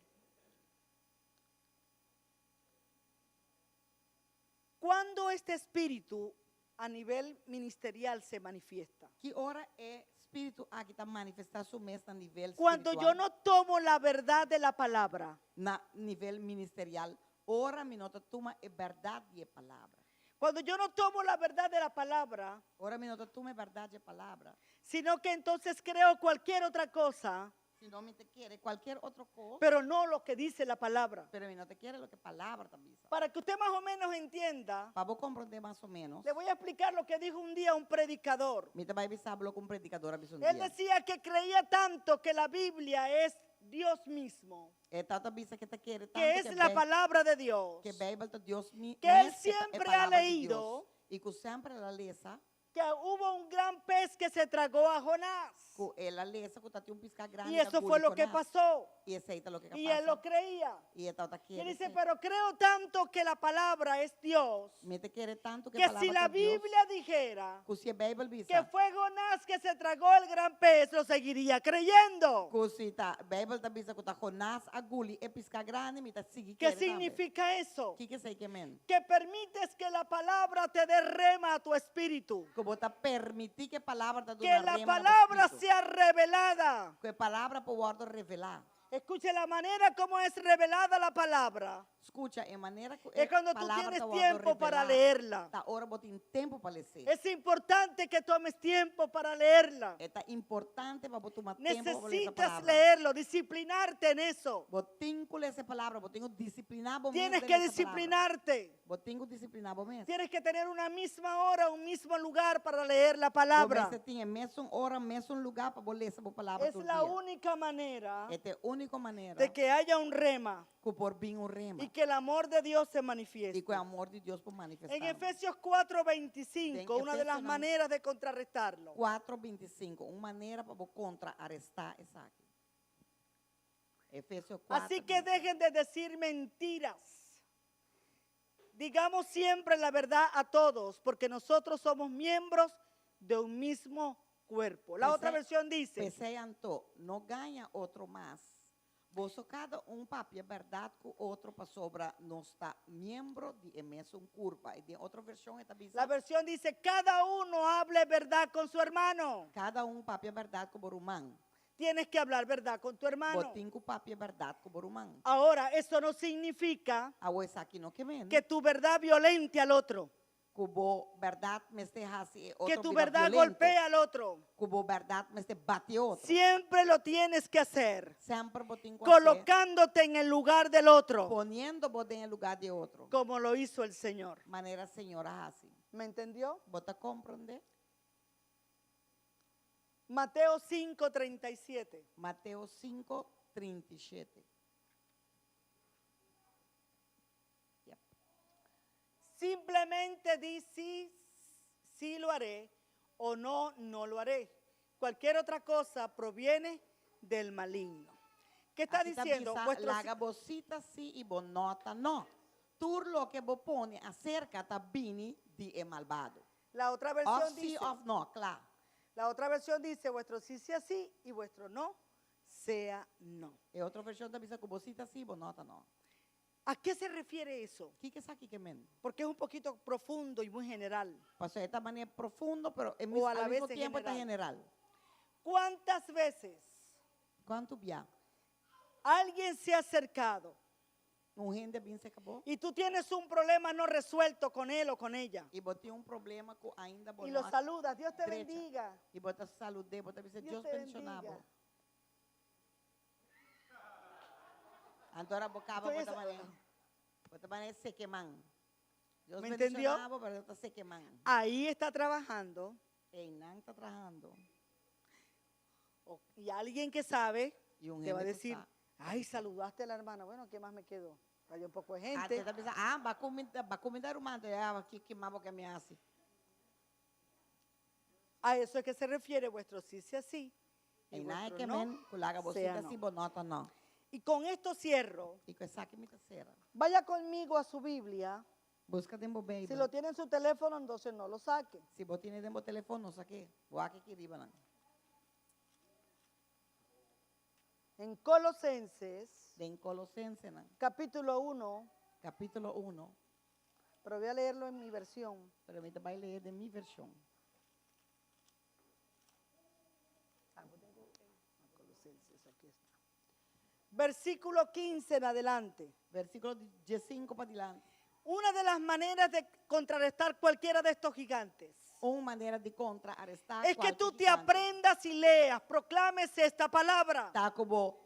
¿Cuándo este espíritu a nivel ministerial se manifiesta?
Ki ora e spiritu aki ta manifestá su mes na nivel
Cuando yo
spiritual?
no tomo la verdad de la palabra.
Na nivel ministerial, ora mi no ta tuma e bèrdat di e palabra.
Cuando yo no tomo la verdad de la palabra,
Ora mi no ta tuma e bèrdat di e palabra,
sino que entonces creo cualquier otra cosa,
sino mi ta kere kualkier otro kos,
pero no lo que dice la palabra.
pero mi no ta kere loke palabra ta bisa.
Para que usted más o menos entienda,
Pa bo komprondé mas o ménos,
le voy a explicar lo que dijo un día un predicador.
mi ta bai bisa bo loke un predikador a bisa un
Él
dia.
decía que creía tanto que la Biblia es Dios mismo,
E tabata bisa ku e ta kere
que
tantu
es
ku
la
Bei-
palabra de Dios,
ku Beibel ta Dios mi
Que él
mes, ku ta e
siempre ha
palabra di
leído.
Dios. I ku semper el a lesa
que hubo un gran pez que se tragó a Jonás.
ku el a lesa ku tatin un piská grandi
Y
ku a
eso fue
guli
lo que
Jonás.
pasó.
I esei ta loke a
Y él
pasa.
lo creía.
I e tabata
Y él
kere
dice,
esei.
pero creo tanto que la palabra es Dios,
Mi ta kere tantu ku e
que
palabra
si la
ta Dios,
Biblia dijera
ku si e Beibel
que
bisa
fue Jonás que se tragó el gran pez, lo seguiría creyendo.
ku si ta Beibel ta bisa ku ta Jonás a guli e piská grandi, mi ta sigui
¿Qué
kere tambe.
significa eso?
Kiko esei ke men?
Que permites que la palabra te dé rema a tu espíritu.
Ku bo ta permití ku e palabra ta
Que
duna
la
rema na bo
palabra
spiritu.
sea revelada.
Ku e palabra por wòrdu revelá.
Escuche la manera como es revelada la palabra.
Skucha, e manera ku
Es
e
cuando tú
palabra
tienes
ta wòrdu
tiempo para
revelá,
leerla.
ta ora bo tin tempu pa les'é.
Es importante que tomes tiempo para leerla.
E ta importante pa bo tuma tempu pa bo lesa
Necesitas
palabra.
leerlo, disciplinarte en eso.
Bo tin ku lesa e palabra, bo tin ku disipliná bo mes
Tienes
den
que
lesa palabra.
disciplinarte.
Bo tin ku disipliná bo mes.
Tienes que tener una misma hora, un mismo lugar para leer la
Bo
palabra.
mester tin e mesun ora, mesun lugá pa bo lesa bo palabra
Es
tur
la
dia.
única manera
E ta e úniko manera
de que haya un rema
ku por bin un rema
y que el amor de Dios se
i
manifieste.
ku e amor di Dios por manifestá.
En Efesios 4:25,
Den
una de las
Efesionan
maneras de contrarrestarlo.
4:25, un manera pa bo kontraarestá esaki. Efesio 4.
Así que dejen de decir mentiras. Digamos siempre la verdad a todos, porque nosotros somos miembros de un mismo cuerpo. La otra
P'esei-
versión dice,
P'esei anto, no gaña otro mas. Boso kada un papia bèrdat ku otro pasobra nos ta miembro di e mesun kurpa. I den otro vershon e ta bisa.
la versión dice, cada uno hable verdad con su hermano.
Kada un papia bèrdat ku bo ruman.
Tienes que hablar verdad con tu hermano.
Bo tin ku papia bèrdat ku bo ruman.
Ahora, eso no significa
Awor esaki no ke men.
que tu verdad violente al otro,
Ku bo bèrdat mester hasi e
que
otro
tu
bira
verdad
violento.
golpea al otro.
Ku bo bèrdat mester bati otro.
Siempre lo tienes que hacer,
Semper bo tin ku hasié.
colocándote en el lugar del otro,
Poniendo bo den e lugá di otro.
como lo hizo el Señor.
Manera Señor a hasi.
¿Me entendió?
Bo ta komprondé?
Mateo 5:37.
Mateo 5, 37. Yep.
Simplemente di sí, sí lo haré o no, no lo haré. Cualquier otra cosa proviene del maligno. ¿Qué está
Aki ta
diciendo?
bisa,
Vuestro
laga bo sí ta sí i bo nò ta nò. Tur loke bo pone aserka ta bini di e malbado.
La otra versión
Òf sí,
dice,
òf nò, kla.
la otra versión dice, vuestro sí sea sí y vuestro no sea no.
E otro vershon ta bisa ku bo sí ta sí, bo nò ta nò.
¿A qué se refiere eso?
Kiko esaki ke men?
Porque es un poquito profundo y muy general.
Paso e ta manera profundo, pero e
O a la
al mismo
vez es
tempu ta
general.
general.
¿Cuántas veces
Kuantu bia?
alguien se ha acercado
Un hende a bin serka bo
y tú tienes un problema no resuelto con él o con ella?
I bo tin un problema ku ainda bo
Y
no
lo
a
saludas, Dios te
drecha.
bendiga.
I bo ta salud'é, bo ta bisa
Dios
Dios
te
bendishoná
bendiga.
bo. Anto ora bo kaba
Entonces,
bo ta manera. Bo ta manera seka man. Dios
¿Me entendió?
bendishoná bo, pero bo ta seka man.
Ahí está trabajando.
Einan ta trahando.
Y alguien que sabe
I un
te va a
hende ku
decir,
sa.
Ay, saludaste a la hermana. Bueno, ¿qué más me quedó? Hay un poco de
Ah,
gente.
te ta bisa, ah, b'a kuminda, b'a kuminda ruman, te ah, ki ki mas bo ke mi hasi.
A eso es que se refiere vuestro sí sea sí y
Einan e
vuestro
ke
no
men, ku laga bo sí
sea
ta
no.
sí, bo no ta no.
Y con esto cierro.
I ku esaki mi ta sera.
Vaya conmigo a su Biblia.
Buska den bo
Si
Beibel.
lo tiene en su teléfono, entonces no lo saque.
Si bo tin'é den bo telefòn, no sak'é. Wak aki riba nan.
En Colosenses,
Den Kolosensenan,
capítulo 1,
kapítulo 1.
pero voy a leerlo en mi versión.
Pero mi ta bai le'é den mi vershon.
Colosenses, aquí está. Versículo 15 en adelante.
Versíkulo 15 pa dilanti.
Una de las maneras de contrarrestar cualquiera de estos gigantes
Un manera di kontrarestá
es que
kualke
tú te
gigante.
aprendas y leas, proclames esta palabra.
Ta ku bo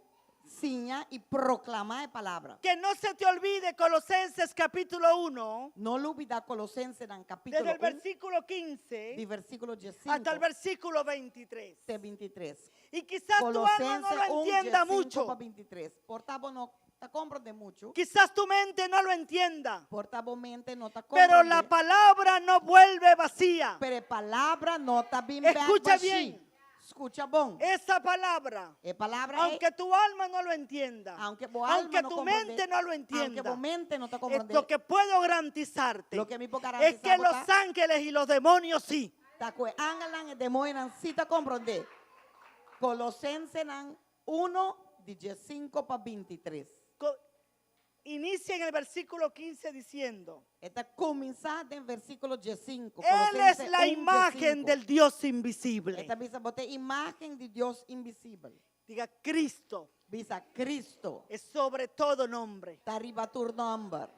siña i proklamá e palabra.
Que no se te olvide Colosenses capítulo 1,
No lubidá Kolosensenan kapítulo
desde el
1,
versículo
di
15
versíkulo 15
hasta el versículo 23.
te 23.
Y quizás tu alma no
Kolosense
lo
1,
entienda
15
mucho.
pa 23. Por ta bo no ta komprondé muchu.
Quizás tu mente no lo entienda.
Por ta bo mente no ta
Pero la
komprondé.
palabra no vuelve vacía.
Pero e palabra no ta bin bèk
Escucha
bashí.
bien.
Skucha bon.
Esa palabra,
E palabra ei,
aunque tu alma no lo entienda,
aunke bo alma
aunque
no
tu
komprondé,
mente no lo
aunke
entienda,
bo mente no ta
es
komprondé,
lo que puedo garantizarte
loke mi por
es
garantisá
que
bo
los
ta,
ángeles y los demonios sí.
ta ku e angelnan i demoñonan sí ta komprondé. Kolosensenan 1 di 15 pa 23.
Inicia en el versículo 15 diciendo,
E ta kuminsá den versíkulo 15.
Él es
Kolosense
la
1,
imagen
15.
del Dios invisible.
E ta bisa bo ta e imágen di Dios invisibel.
Diga, Cristo
Bisa Cristo
es sobre todo nombre.
Ta riba tur nòmber.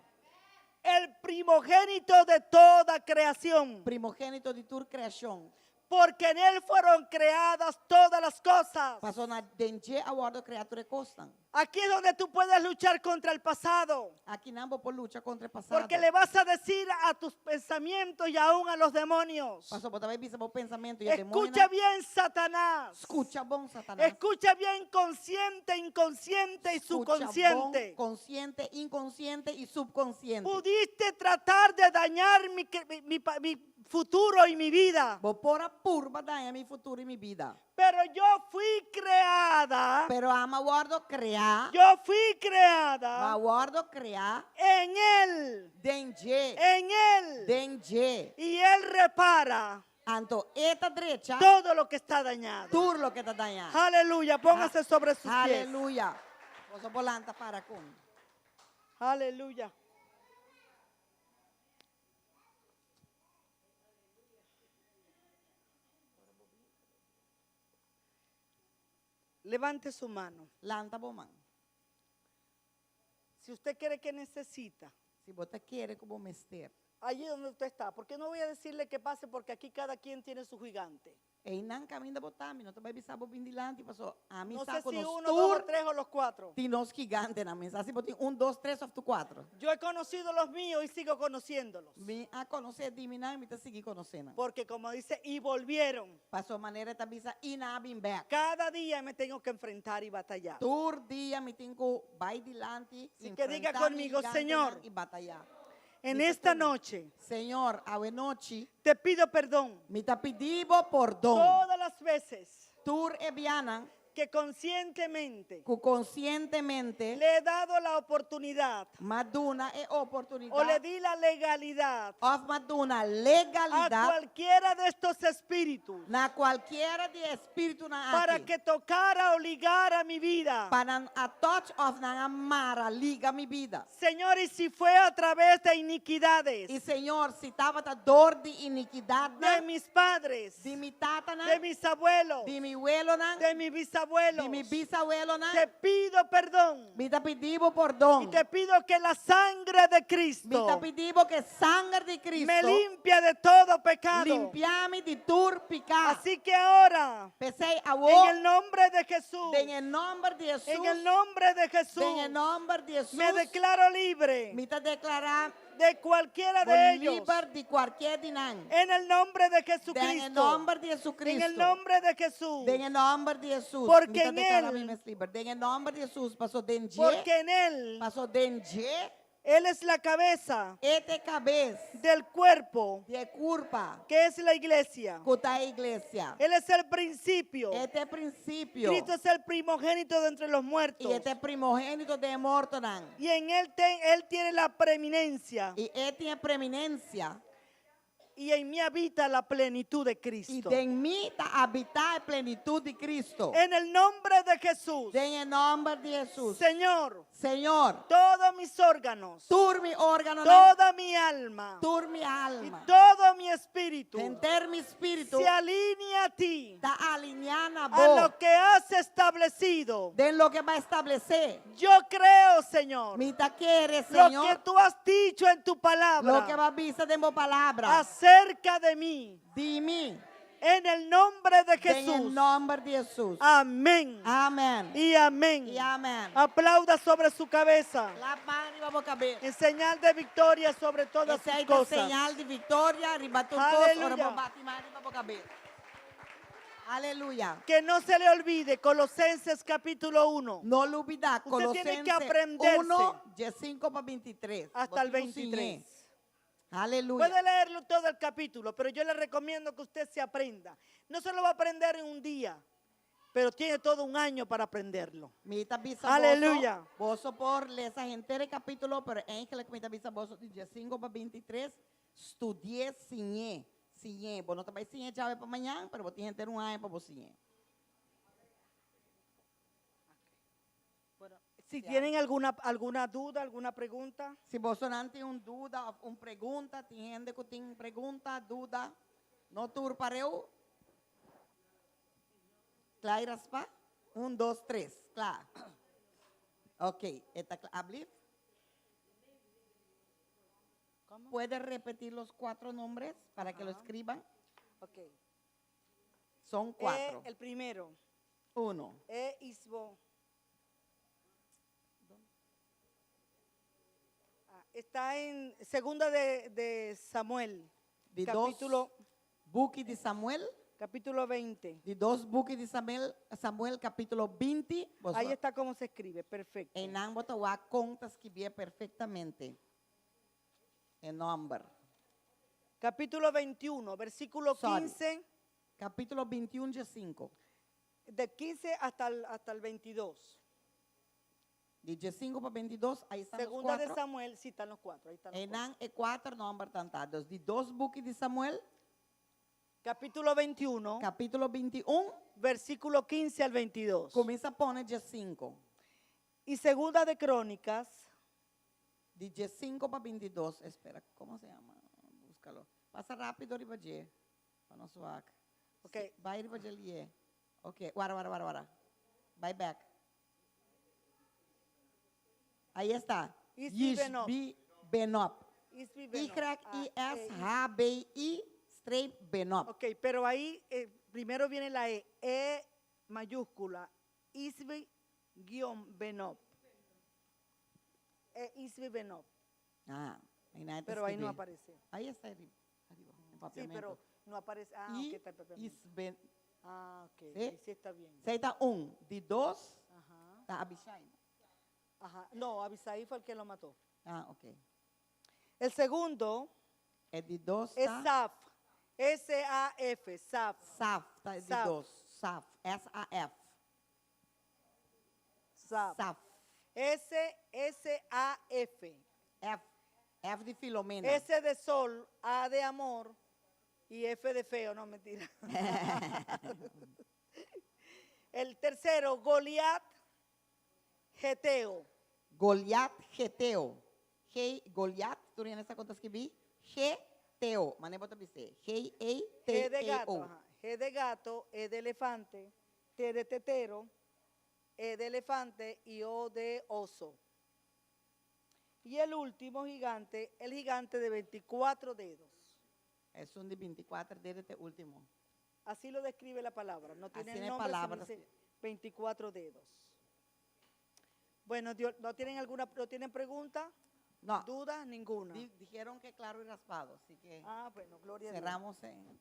El primogénito de toda creación.
Primogénito di tur kreashon.
Porque en Él fueron creadas todas las cosas.
Pasobra den dje a wòrdu kreá tur e kosnan.
Aquí es donde tú puedes luchar contra el pasado.
Akinan bo por lucha kontra e pasado.
Porque le vas a decir a tus pensamientos y aún a los demonios.
Paso bo ta bai bisa bo pensamentu i e
Escucha
demoñonan.
bien, Satanás.
Skucha bon, Satanas.
Escucha bien, consciente, inconsciente y
Skucha bon,
subconsciente.
konsiente, inkonsiente i supkonsiente.
Pudiste tratar de dañar mi futuro y mi vida.
Bo por a purba daña mi futuro i mi bida.
Pero yo fui creada.
Pero ami a wòrdu kreá.
Yo fui creada.
Mi a wòrdu kreá.
En Él.
Den dje.
En Él.
Den dje.
Y Él repara.
Anto e ta drecha.
Todo lo que está dañado.
Tur loke ta dañá.
Aleluya. Póngase sobre sus pies.
Aleluya. Boso por lanta para ku mi.
Aleluya. Levante su mano.
Lanta bo man.
Si usted cree que necesita.
Si bo ta kere ku bo mester.
Allí donde usted está. Porque no voy a decirle que pase porque aquí cada quien tiene su gigante.
Einan kaminda bo ta, mi no ta bai bisa bo bin dilanti, paso ami
No
sa
sé
ku
si
nos
uno, dos o
tur
tres o los cuatro.
tin nos gigantenan. Mi sa si bo tin un, dos, tres òf tur kuater.
Yo he conocido los míos y sigo conociéndolos.
Mi a konosé di minan i mi ta sigui konosé nan.
Porque como dice, y volvieron.
Paso manera e ta bisa i nan a bin bèk.
Cada día me tengo que enfrentar y batallar.
Tur dia mi tin ku bai dilanti,
Así que diga
enfrentá mi
conmigo,
gigantenan
Señor.
i batayá.
En
Bisa
esta
ku mi,
noche
Señor, awe nochi
te pido perdón.
Mi ta pidi bo pordon.
Todas las veces
Tur e bianan
que conscientemente
ku konsientemente
le he dado la oportunidad
m'a duna e oportunidat
o le di la legalidad
òf m'a duna
a
legalidat
cualquiera de estos espíritus
na kualkiera di e spiritunan
para
aki
que tocara o ligara mi vida.
pa nan a touch òf nan a mara liga mi bida.
Señor, y si fue a través de iniquidades
I Señor, si tabata dor di inikidatnan
de mis padres,
di mi tatanan,
de mis abuelos,
di mi welonan,
de mis bisabuelos, bisabuelos.
Di mi bisabuelonan.
Te pido perdón.
Mi ta pidi bo pordon.
Y te pido que la sangre de
Mi
Cristo
ta pidi bo ku e sanger di Cristo
me limpia de todo pecado.
limpia mi di tur piká.
Así que ahora,
P'esei
en
awor,
el nombre de Jesús,
den e nòmber di Hesus,
en el nombre de Jesús,
den e nòmber di Hesus,
me declaro libre
mi ta deklará
de cualquiera de ellos.
liber di kualke di nan.
En el nombre de
Den e
Jesucristo.
nòmber di Jesucristo.
En el nombre de Jesús.
Den e nòmber di Hesus.
Porque
Mi ta
en
deklará
él-
mi mes liber. Den e nòmber di Hesus, paso den dje,
Porque en Él,
paso den dje,
Él es la cabeza
E ta e kabes
del cuerpo,
di e kurpa
que es la iglesia.
ku ta e iglesia.
Él es el principio.
E ta e prinsipio.
Cristo es el primogénito de entre los muertos.
I E ta e primogénito di e mortonan.
Y en Él, Él tiene la preeminencia.
I E tin e preeminensia.
Y en mí habita la plenitud de
I
Cristo.
den mi ta habitá e plenitut di Cristo.
En el nombre de Jesús.
Den e nòmber di Hesus.
Señor,
Señor,
todos mis órganos,
tur mi órganonan,
toda mi alma
tur mi
y
alma,
todo mi espíritu
henter mi spiritu
se alinea a ti,
ta aliniá na
a
bo,
lo que has establecido.
den loke bo a establesé.
Yo creo, Señor,
Mi ta kere,
lo que
Señor,
tú has dicho en tu palabra
loke bo a bisa den bo palabra.
acerca de mí.
Di mi,
En el nombre de
den
Jesús.
e nòmber di Hesus.
Amén.
Amèn.
Y amén.
I amèn.
Aplauda sobre su cabeza.
Klap man riba bo kabes.
En señal de victoria sobre todas sus
Esei ta
cosas.
señal di viktoria riba tur kos.
Aleluya.
Ora bo bati man riba bo kabes. Aleluya.
Que no se le olvide, Colosenses capítulo 1.
No lubidá.
Usted tiene que
Colosenses
aprenderse.
1, 5 pa 23.
Hasta el
Bo tin ku siñ'é.
23.
Aleluya.
Puede leerlo todo el capítulo, pero yo le recomiendo que usted se aprenda. No se lo va a aprender en un día, pero tiene todo un año para aprenderlo.
Mi ta bisa
Aleluya.
boso, boso por lesa henter e kapítulo, pero eigenlijk mi ta bisa boso di 5 pa 23, studi'é, siñ'é, siñ'é. Bo no ta bai siñ'é djawe pa mañan, pero bo tin henter un aña pa bo siñ'é.
Si tienen alguna duda, alguna pregunta.
Si bosonan tin un duda òf un pregunta, tin hende ku tin pregunta, duda, no tur pareu. Kla i raspá? Un, dos, tres. Kla. Ok, e ta kla. Ablief? ¿Puede repetir los cuatro nombres para que lo escriban?
Ok.
Son cuatro.
El primero.
Uno.
E Isbo. Ah, está en segunda de Samuel.
Di
capítulo,
dos buki di Samuel.
Capítulo 20.
Di dos buki di Samuel, Samuel capítulo 20.
Ahí está cómo se escribe, perfecto.
Einan bo ta wak kon ta skibié perfektamente. E nòmber.
Capítulo 21, versículo
Sorry.
15,
Kapítulo 21, 5.
de 15 hasta el 22.
Di 5 pa 22, ei ta los
Segunda de
kuater.
Samuel, sí están los cuatro. Ahí están los cuatro.
Einan e kuater nòmber ta antá. Di dos buki di Samuel,
Capítulo 21,
kapítulo 21,
versículo 15 al 22.
kuminsá pone 5.
Y segunda de Crónicas,
Di 5 pa 22. Espera, kon se yama? Búscalo. Pasa rápido, riba dje. Pa nos wak.
Ok.
Bai riba dje lihé. Ok, warda, warda, warda, warda. Bai bèk. Ahí está.
Isbi-Benob.
Isbi Benob.
Isbi Benob. Ah,
Y-I-S-H-B-I streep Benob.
Ok, pero ahí primero viene la E, E mayúscula, Isbi guión Benob. E Isbi Benob,
Ah, ahí nadie te
pero ahí no
escribe.
aparece.
Ahí está arriba, arriba, en
Sí,
papiamento.
pero no aparece. Ah,
I,
ok, está en papiamento.
Isben,
Ah, ok,
¿Sí?
ahí sí está bien.
Esei ta un, di dos, ta Abishai.
Ajá. No, Abisaí fue el que lo mató.
Ah, ok.
El segundo
E di dos
es
ta
Saf, S-A-F, Saf.
Saf, ta di
Saf.
dos, Saf, S-A-F.
Saf.
Saf.
S-S-A-F.
F, F di Filomena.
S de sol, A de amor y F de feo, no mentira. El tercero, Goliat, Geteo.
Goliat Geteo. G, Goliat, tur hende sa kon ta skirbi? G, T O. Manera bo ta bis'é. G, E, T,
G de
E,
gato,
O.
ajá. G de gato, E de elefante, T de tetero, E de elefante y O de oso. Y el último gigante, el gigante de 24 dedos.
Esun di 24 dede ta e último.
Así lo describe la palabra. No tiene
Así
el
en
nombre, sino
palabras.
dice 24 dedos. Bueno, Dios, ¿no tienen alguna, no tienen pregunta?
No.
¿Duda? Ninguna.
Dijeron que claro y raspado, así que
Ah, bueno, gloria a Dios.
Cerramos en.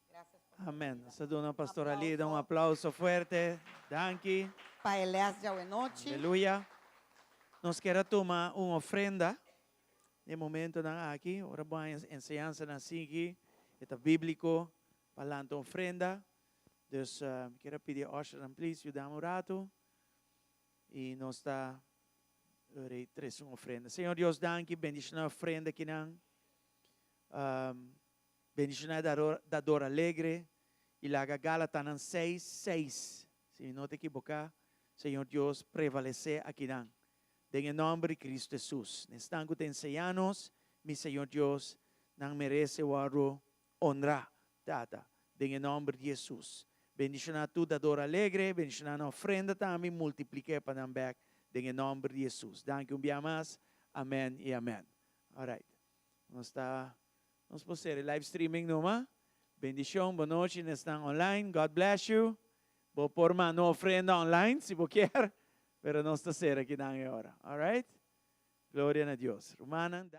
Gracias.
Amèn. Nos ta duna Pastor Alida un aplauso fuerte. Danki.
Pa Elias Jawenochi.
Aleluya. Nos ke tuma un ofrenda. E momentonan aki, ora bon enseñansanan sigui, ta bíbliko, pa ofrenda. Dus ke pidi usher, please, yuda un ratu. I nos ta trese un ofrenda. Señor Dios, danki, bendishoná ofrenda akinan. Bendishoná dador alegre. I laga Galatanan 6, 6. Si no ta ekivoká, Señor Dios, prevalesé akinan. Den nòmber di Kristu Hesus. Esnan ku ta enseñá nos, mi Señor Dios, nan meresé wòrdu honrá, Tata. Den nòmber di Hesus. Bendishoná tur dador alegre, bendishoná ofrenda tambe, multipliká pa nan bèk, den nòmber di Hesus. Danki un bia mas. Amèn i amèn. All right. Nos ta, nos por live streaming numa. Bendishon, bon nochi, esnan online. God bless you. Bo por manda ofrenda online, si bo ke. Pero nos ta sera akinan awor. All right? Gloria na Dios. Rumannan.